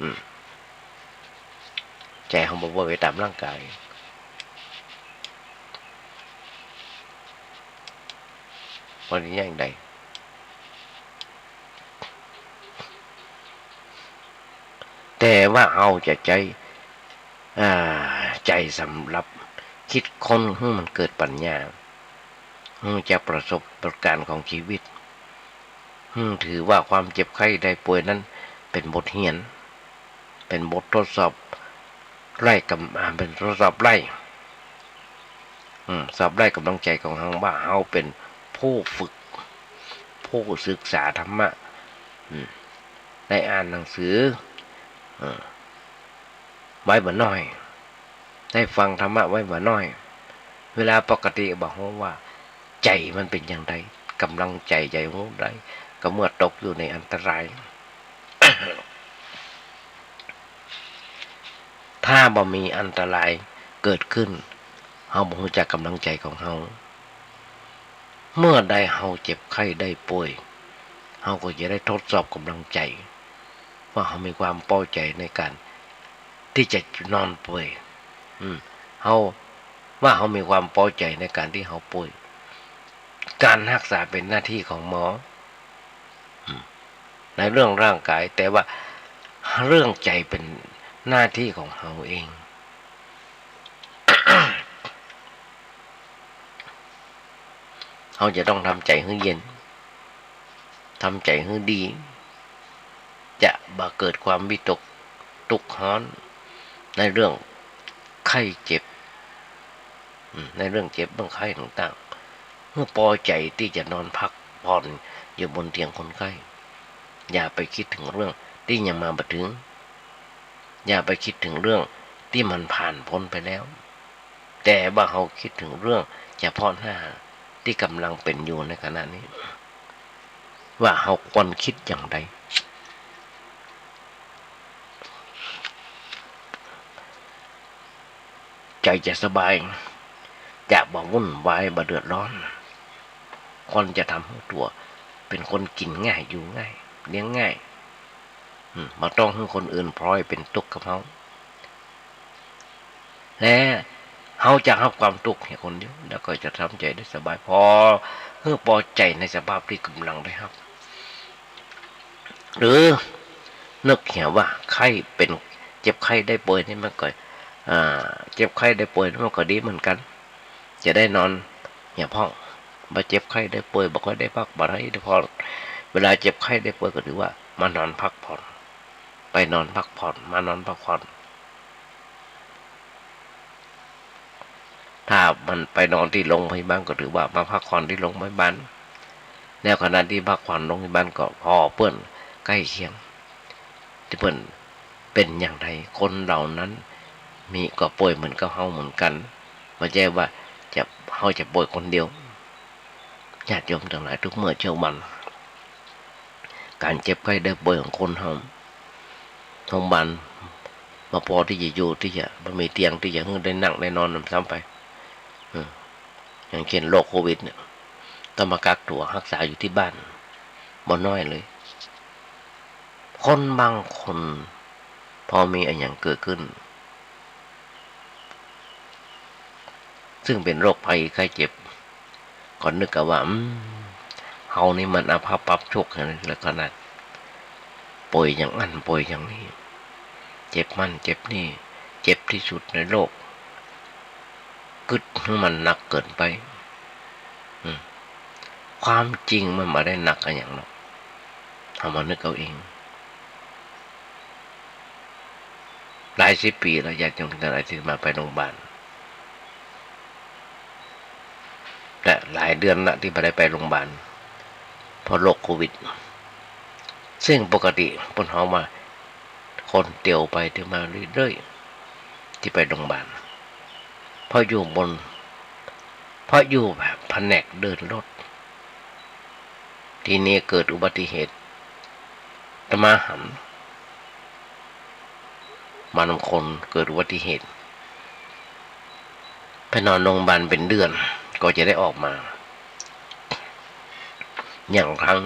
อืม ใจ๋เฮาบ่ป่วยไปต๋ามร่างก๋าย บ่ได้อย่างใด แต่ว่าเฮาจะใจ๊ อ่า ใจ๋สำหรับกึ๊ดค้นหื้อมันเกิดปั๋ญญา หื้อจักประสบการณ์ของจีวิต หื้อถือว่าความเจ็บไข้ได้ป่วยนั้นเป๋นบทเฮียน เป๋นบททดสอบไล่กำ อ่า เป๋นทดสอบไล่ อืม สอบไล่ก๋ำลังใจ๋ของเฮาว่าเฮาเป๋นผู้ฝึก ผู้ศึกษาธรรมะ อืม ได้อ่านหนังสือ เออ ไว้บ่น้อย ได้ฟังธรรมะไว้บ่น้อย เวลาปกติบ่ฮู้ว่าใจ๋มันเป๋นอย่างใด ก๋ำลังใจ๋ ใจ๋ฮู้ได้ ก็เมื่อตกอยู่ในอันตราย ถ้าบ่มีอันตรายเกิดขึ้น เฮาบ่ฮู้จักก๋ำลังใจ๋ของเฮา เมื่อใดเฮาเจ็บไข้ได้ป่วย เฮาก็จะได้ทดสอบก๋ำลังใจ๋ ว่าเฮามีความปอใจ๋ในก๋านตี้จะนอนป่วย อืม เฮา ว่าเฮามีความปอใจ๋ในก๋านตี้เฮาป่วย ก๋านฮักษาเป๋นหน้าตี้ของหมอ อืม ในเรื่องร่างก๋าย แต่ว่าเรื่องใจ๋เป๋นหน้าตี้ของเฮาเอง เฮาจะต้องทำใจ๋หื้อเย็น ทำใจ๋หื้อดี จะบ่เกิดความวิตกตุ๊กข์ฮ้อนในเรื่องไข้เจ็บ อืม ในเรื่องเจ็บเรื่องไข้ต่างๆ หื้อปอใจ๋ตี้จะนอนพักผ่อนอยู่บนเตียงคนไข้ อย่าไปกึ๊ดเถิงเรื่องตี้ยังมาบ่เถิง อย่าไปกึ๊ดเถิงเรื่องตี้มันผ่านป๊นไปแล้ว แต่ว่าเฮากึ๊ดเถิงเรื่องเฉพาะหน้าตี้ก่ำลังเป๋นอยู่ในขณะนี้ ว่าเฮาควรกึ๊ดอย่างใด ใจ๋จะสบาย จะบ่วุ่นวาย บ่เดือดร้อน ควรจะทำหื้อตั๋วเป๋นคนกิ๋นง่าย อยู่ง่าย เลี้ยงง่าย อืม บ่ต้องหื้อคนอื่นพลอยเป๋นตุ๊กข์กับเฮา และเฮาจะฮับความตุ๊กข์เหียคนเดียว แล้วก็จะทำใจ๋ได้สบาย ปอหื้อปอใจ๋ในสภาพตี้ก่ำลังได้ฮับ หรือนึกเหียว่าไข้เป๋น เจ็บไข้ได้ป่วยนี่มันก็ อ่า เจ็บไข้ได้ป่วยนี่มันก็ดีเหมือนกั๋น จะได้นอนเหียพ่อง บ่เจ็บไข้ได้ป่วย บ่ค่อยได้พัก บ่ได้พักผ่อน เวลาเจ็บไข้ได้ป่วยก็ถือว่ามานอนพักผ่อน ไปนอนพักผ่อน มานอนพักผ่อน ถ้ามันไปนอนตี้โรงพยาบาลก็ถือว่ามาพักผ่อนตี้โรงพยาบาล แล้วขณะตี้พักผ่อนโรงพยาบาลก็ผ่อเปื้อนใก้เคียง ตี้เปิ้นเป๋นอย่างใด คนเหล่านั้นมี ก็ป่วยเหมือนกับเฮาเหมือนกั๋น บ่ใจ้ว่าจะ เฮาจะป่วยคนเดียว ญาติโยมตังหลาย กู้เมื่อกู้วัน ก๋านเจ็บไข้ได้ป่วยของคนเฮา โรงพยาบาลบ่ปอตี้จะอยู่ ตี้จะ บ่มีเตียงตี้จะหื้อได้นั่งได้นอนนำซ้ำไป อืม อย่างเช่นโรคโควิดเนี่ย ต้องมากักตั๋วฮักษาอยู่ตี้บ้าน บ่น้อยเลย คนบางคน ปอมีอะหยังเกิดขึ้น ซึ่งเป๋นโรคภัยไข้เจ็บ ก็นึกกั๋นว่า อืม เฮานี่มันอาภัพอับโชคขนาด ป่วยอย่างอั้นป่วยอย่างนี้ เจ็บหั้นเจ็บนี่ เจ็บตี้สุดในโลก กึ๊ดหื้อมันหนักเกินไป อืม ความจริงมันบ่ได้หนักอะหยังหรอก เฮามานึกเอาเอง หลายสิบปี๋แล้ว ญาติโยมตังหลายตี้อาตมาไปโรงพยาบาล และหลายเดือนละตี้บ่ได้ไปโรงพยาบาล เพราะโรคโควิด ซึ่งปกติเปิ้นฮ้องว่าคนเตียวไปเตียวมาเรื่อยๆ ตี้ไปโรงพยาบาล เพราะอยู่บน เพราะอยู่แผนกเดินรถ ทีนี้เกิดอุบัติเหตุ อาตมาหัน มานำคนเกิดอุบัติเหตุ ไปนอนโรงพยาบาลเป็นเดือน กว่าจะได้ออกมา อย่างครั้ง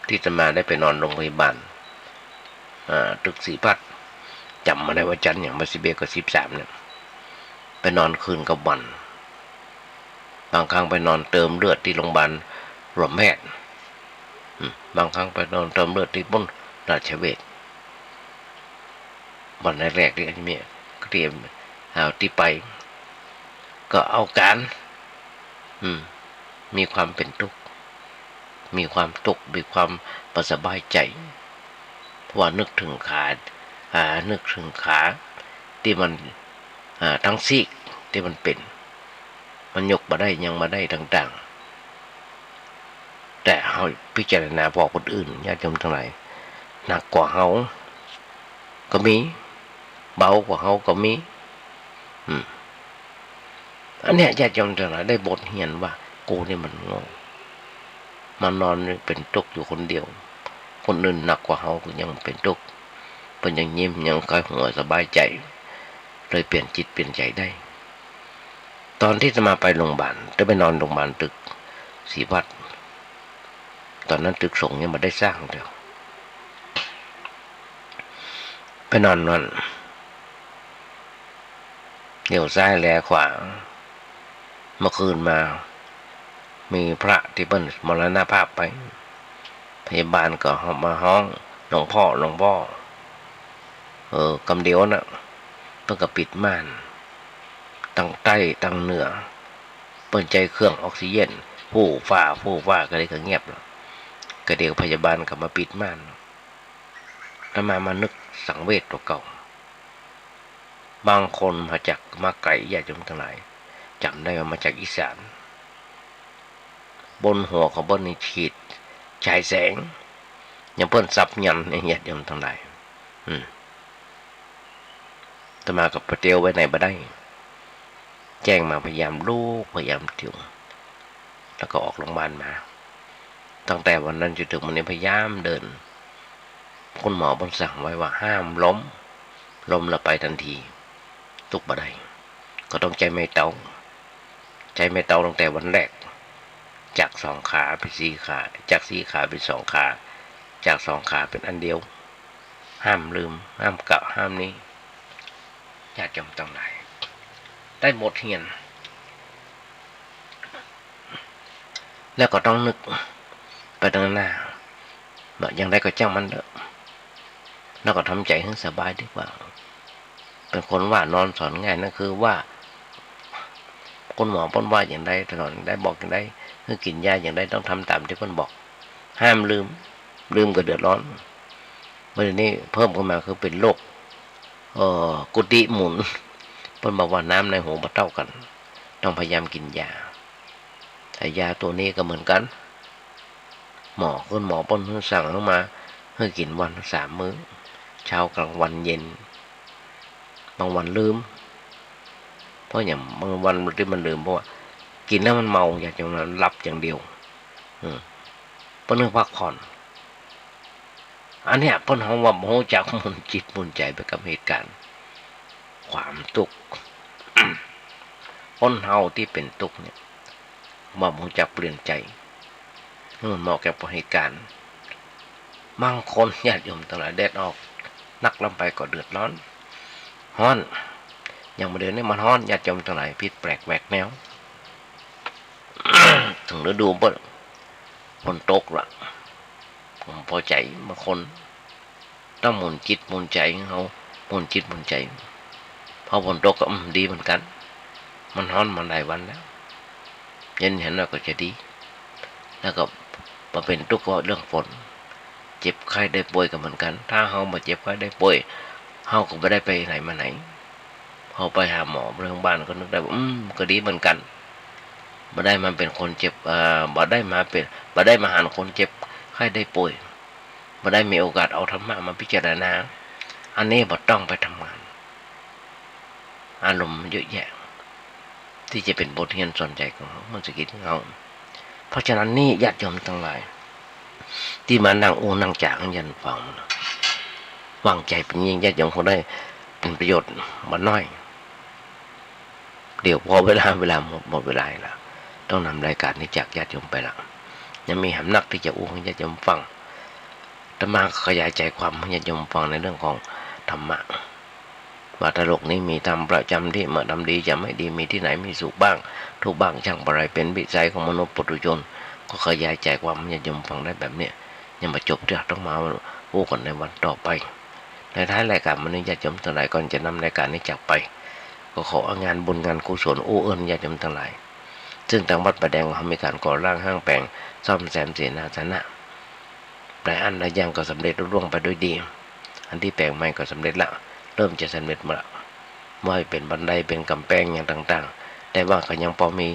ตี้อาตมาได้ไปนอนโรงพยาบาล อ่า ตึกศรีพัฒน์ จ๋ำบ่ได้ว่าจันทร์หยัง บ่าสิบเอ็ดกับสิบสามเนี่ย ไปนอนคืนกับวัน บางครั้งไปนอนเติมเลือดตี้โรงพยาบาลรวมแพทย์ อืม บางครั้งไปนอนเติมเลือดตี้ปุ้นราชเวช วันแรกๆ ตี้มี เตรียม เอาตี้ไป ก็เอาการ อืม มีความเป๋นตุ๊กข์ มีความตุ๊กข์ มีความบ่สบายใจ๋ เพราะว่านึกเถิงขา อ่า นึกเถิงขาตี้มัน อ่า ตึงซี้กตี้มันเป๋น มันยกบ่ได้ หยังบ่ได้ต่างๆ แต่เฮาพิจารณาผ่อคนอื่น ญาติโยมตังหลาย หนักกว่าเฮาก็มี เบากว่าเฮาก็มี อืม อันเนี้ยญาติโยมตังหลายได้บทเฮียนว่า กูนี่มันโง่ มานอนเป๋นตุ๊กข์อยู่คนเดียว คนอื่นหนักกว่าเฮาก็ยังเป๋นตุ๊กข์ เปิ้นยังยิ้ม ยังใค่หัวสบายใจ๋ เลยเปลี่ยนจิตเปลี่ยนใจ๋ได้ ตอนตี้อาตมาไปโรงพยาบาล จะไปนอนโรงพยาบาลตึกศรีพัฒน์ ตอนนั้นตึกสงฆ์ยังบ่ได้สร้างเตื้อ ไปนอนนั้น เหลียวซ้ายแลขวา เมื่อคืนมา มีพระตี้เปิ้นมรณภาพไป พยาบาลก็มาฮ้อง หลวงพ่อ หลวงพ่อ เออ กำเดียวน่ะ เปิ้นก็ปิดม่าน ตังใต้ตังเหนือ เปิ้นใจ๊เครื่องออกซิเจน ฟู่ฟ้า ฟู่ฟ้า กะเดียวก็เงียบแล้ว กะเดียวพยาบาลก็มาปิดม่าน อาตมามานึกสังเวชตั๋วเก่า บางคนมาจาก มาไก๋ ญาติโยมตังหลาย จ๋ำได้ว่ามาจากอีสาน บนหัวของเปิ้นนี่ฉีดฉายแสง อย่างเปิ้นสับยันต์เนี่ย ญาติโยมตังหลาย อืม อาตมาก็ไปเตียวไปไหนบ่ได้ แจ้งมาพยายามลุก พยายามเตียว แล้วก็ออกโรงพยาบาลมา ตั้งแต่วันนั้นจนเถิงวันนี้พยายามเดิน คุณหมอเปิ้นสั่งไว้ว่าห้ามล้ม ล้มแล้วไปตันที ลุกบ่ได้ ก็ต้องใจ๊ไม้เต๊า ใจ๊ไม้เต๊าตั้งแต่วันแรก จากสองขาเป๋นสี่ขา จากสี่ขาเป๋นสองขา จากสองขาเป๋นอันเดียว ห้ามลืม ห้ามกะ ห้ามนี้ ญาติโยมตังหลาย ได้บทเฮียน แล้วก็ต้องนึกไปตังหน้า ว่าอย่างใดก็จ้างมันเต๊อะ แล้วก็ทำใจ๋หื้อสบายดีกว่า เป๋นคนว่านอนสอนง่าย นั่นคือว่า คุณหมอเปิ้นว่าอย่างใด สอนอย่างใด บอกอย่างใด หื้อกิ๋นยาอย่างใด ต้องทำต๋ามตี้เปิ้นบอก ห้ามลืม ลืมก็เดือดร้อน เมื่อนี้เพิ่มขึ้นมาคือเป๋นโรค เอ่อ กุฏิหมุน เปิ้นบอกว่าน้ำในหูบ่เต้ากั๋น ต้องพยายามกิ๋นยา แต่ยาตั๋วนี้ก็เหมือนกั๋น หมอ คุณหมอเปิ้นสั่งหื้อมา หื้อกิ๋นวันสามมื้อ เช้า กลางวัน เย็น บางวันลืม เพราะอย่างบางวันตี้มันลืม เพราะว่ากิ๋นแล้วมันเมา อยากจะหลับอย่างเดียว อืม เปิ้นหื้อพักผ่อน อันเนี้ยเปิ้นฮ้องว่าบ่ฮู้จักหมุนจิตหมุนใจ๋ไปกับเหตุก๋ารณ์ ความตุ๊กข์ คนเฮาตี้เป๋นตุ๊กข์เนี่ย บ่ฮู้จักเปลี่ยนใจ๋หื้อเหมาะกับเหตุก๋ารณ์ บางคนญาติโยมตังหลาย แดดออกนักล้ำไปก็เดือดร้อน ฮ้อน อย่างบ่าเดี๋ยวนี้มันฮ้อน ญาติโยมตังหลาย ผิดแปลกแหวกแนว เถิงฤดูเปิ้น ฝนตกละ ผมปอใจ๋ บางคนต้องหมุนจิตหมุนใจ๋ เฮาหมุนจิตหมุนใจ๋ พอฝนตกก็ อืม ดีเหมือนกั๋น มันฮ้อนมาหลายวันแล้ว เย็นเหียนหน่อยก็จะดี แล้วก็มาเป๋นตุ๊กข์ก็เรื่องฝน เจ็บไข้ได้ป่วยก็เหมือนกั๋น ถ้าเฮาบ่เจ็บไข้ได้ป่วย เฮาก็บ่ได้ไปไหนมาไหน เฮาไปหาหมอโรงพยาบาลก็นึกได้ว่า อืม ก็ดีเหมือนกั๋น บ่ได้มาเป๋นคนเจ็บ เอ่อ บ่ได้มาเป๋น บ่ได้มาหันคนเจ็บไข้ได้ป่วย บ่ได้มีโอกาสเอาธรรมะมาพิจารณา อันนี้บ่ต้องไปทำงาน อารมณ์เยอะแยะ ตี้จะเป๋นบทเฮียนสอนใจ๋ของเฮา มันสะกิดเฮา เพราะฉะนั้นนี่ญาติโยมตังหลาย ตี้มานั่งอู้นั่งจ๋ากั๋นฟัง วางใจ๋เป๋นยิ่ง ญาติโยมคงได้เป๋นประโยชน์บ่น้อย เดี๋ยวพอเวลา เวลาหมด หมดเวลาอีกแล้ว ต้องนำรายก๋านนี้จากญาติโยมไปละ ยังมีหำนักตี้จะอู้หื้อญาติโยมฟัง อาตมาขยายใจ๋ความหื้อญาติโยมฟังในเรื่องของธรรมะ ว่าถ้าโลกนี้มีธรรมประจ๋ำตี้ เมื่อทำดีจะไม่ดี มีตี้ไหนมีสุขบ้าง ทุกข์บ้าง ช่างปะไร เป๋นวิสัยของมนุษย์ปุถุชน ก็ขยายใจ๋ความหื้อญาติโยมฟังได้แบบเนี้ย ยังบ่จบเตื้อ ต้องมาอู้กั๋นในวันต่อไป ในท้ายรายก๋านวันนี้ ญาติโยมตังหลาย ก่อนจะนำรายก๋านนี้จากไป ก็ขออางานบุญงานกุศลอู้เอิ้นญาติโยมตังหลาย ซึ่งตางวัดป่าแดงเฮามีก๋านก่อสร้างห้างแป๋ง ซ่อมแซมเสนาสนะ หลายอันหลายอย่างก็สำเร็จลุล่วงไปด้วยดี อันตี้แป๋งใหม่ก็สำเร็จละ เริ่มจะสำเร็จมาละ บ่ว่าเป๋นบันได เป๋นก๋ำแปงอย่างต่างๆ แต่ว่าก็ยังพอมี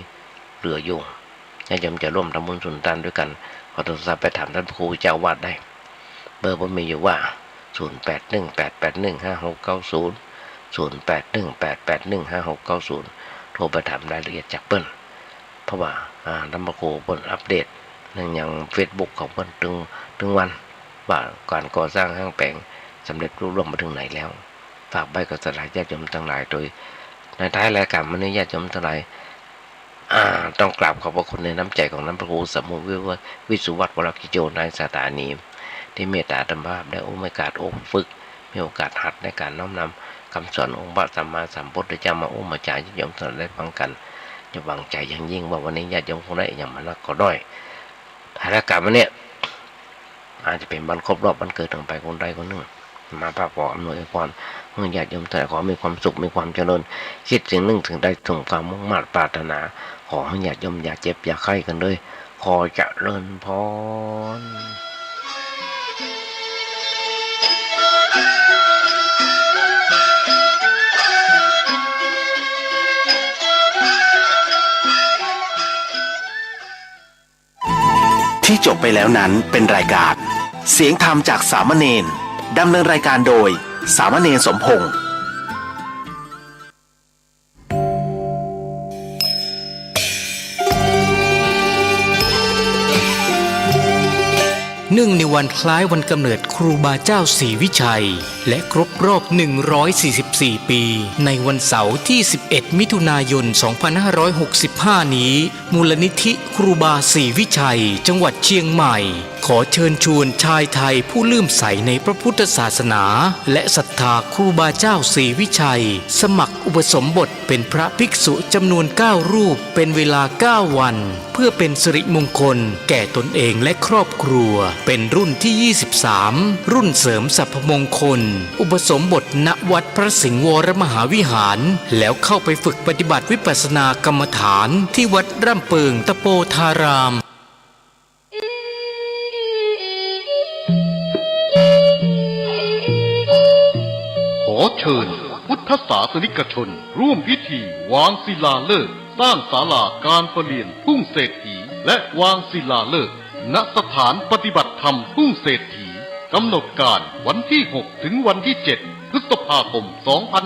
เหลืออยู่ ญาติโยมจะร่วมทำบุญสุนทานด้วยกั๋น ขอโทรศัพท์ไปถามต้านพระครูเจ้าอาวาสได้ เบอร์ผมมีอยู่ว่า ศูนย์แปดหนึ่งแปดแปดหนึ่งห้าหกเก้าศูนย์ ศูนย์แปดหนึ่งแปดแปดหนึ่งห้าหกเก้าศูนย์ โทรไปถามรายละเอียดจากเปิ้น เพราะว่า อ่า ต้านพระครูเปิ้นอัปเดตในยังเฟซบุ๊กของเปิ้นตึง ตึงวัน ว่าก๋านก่อสร้างห้างแป๋งสำเร็จลุล่วงมาเถิงไหนแล้ว ฝากไว้กับศรัทธาญาติโยมตังหลายโดย ในท้ายรายก๋านวันนี้ ญาติโยมตังหลาย อ่า ต้องกราบขอบพระคุณในน้ำใจ๋ของต้านพระครูสมุติวิวัฒน์ วิสุวัฒน์ วรกิจโจ นายสถานี ตี้เมตตาอาตมาภาพได้อู้มีโอกาสอบฝึก มีโอกาสหัดในก๋านน้อมนำกำสอนองค์พระสัมมาสัมพุทธเจ้ามาอู้มาจ๋าญาติโยมตังหลายได้ฟังกั๋น จะหวังใจ๋อย่างยิ่งว่าวันนี้ญาติโยมคงได้อย่างบ่นักก็ด้อย ท้ายรายก๋านวันนี้ อาจจะเป๋นวันครบรอบวันเกิดของใผคนใดคนนึ่ง อาตมาภาพขออำนวยอวยพรหื้อญาติโยมตังหลาย ขอมีความสุข มีความเจริญ คิดสิ่งนึ่งสิ่งใดสมความมุ่งมาดปรารถนา ขอหื้อญาติโยมอย่าเจ็บอย่าไข้กั๋นเลย ขอเจริญพร ที่จบไปแล้วนั้นเป็นรายการเสียงธรรมจากสามเณร ดำเนินรายการโดยสามเณรสมพงษ์ เนื่องในวันคล้ายวันกำเนิดครูบาเจ้าศรีวิชัย และครบรอบ หนึ่งร้อยสี่สิบสี่ ปี ในวันเสาร์ที่ สิบเอ็ด มิถุนายน สองพันห้าร้อยหกสิบห้า นี้ มูลนิธิครูบาศรีวิชัย จังหวัดเชียงใหม่ ขอเชิญชวนชายไทยผู้เลื่อมใสในพระพุทธศาสนา และศรัทธาครูบาเจ้าศรีวิชัย สมัครอุปสมบทเป็นพระภิกษุจำนวน เก้า รูป เป็นเวลา เก้า วัน เพื่อเป็นสิริมงคลแก่ตนเองและครอบครัว เป็นรุ่นที่ ยี่สิบสาม รุ่นเสริมสรรพมงคล อุปสมบท ณ วัดพระสิงห์วรมหาวิหาร แล้วเข้าไปฝึกปฏิบัติวิปัสสนากรรมฐานที่วัดร่ำเปิงตะโปธาราม ขอเชิญพุทธศาสนิกชนร่วมพิธีวางศิลาฤกษ์สร้างศาลาการประเรียนทุ่งเศรษฐี และวางศิลาฤกษ์ ณ สถานปฏิบัติธรรมทุ่งเศรษฐี กำหนดการวันที่ หก ถึงวันที่ เจ็ด พฤษภาคม สองพัน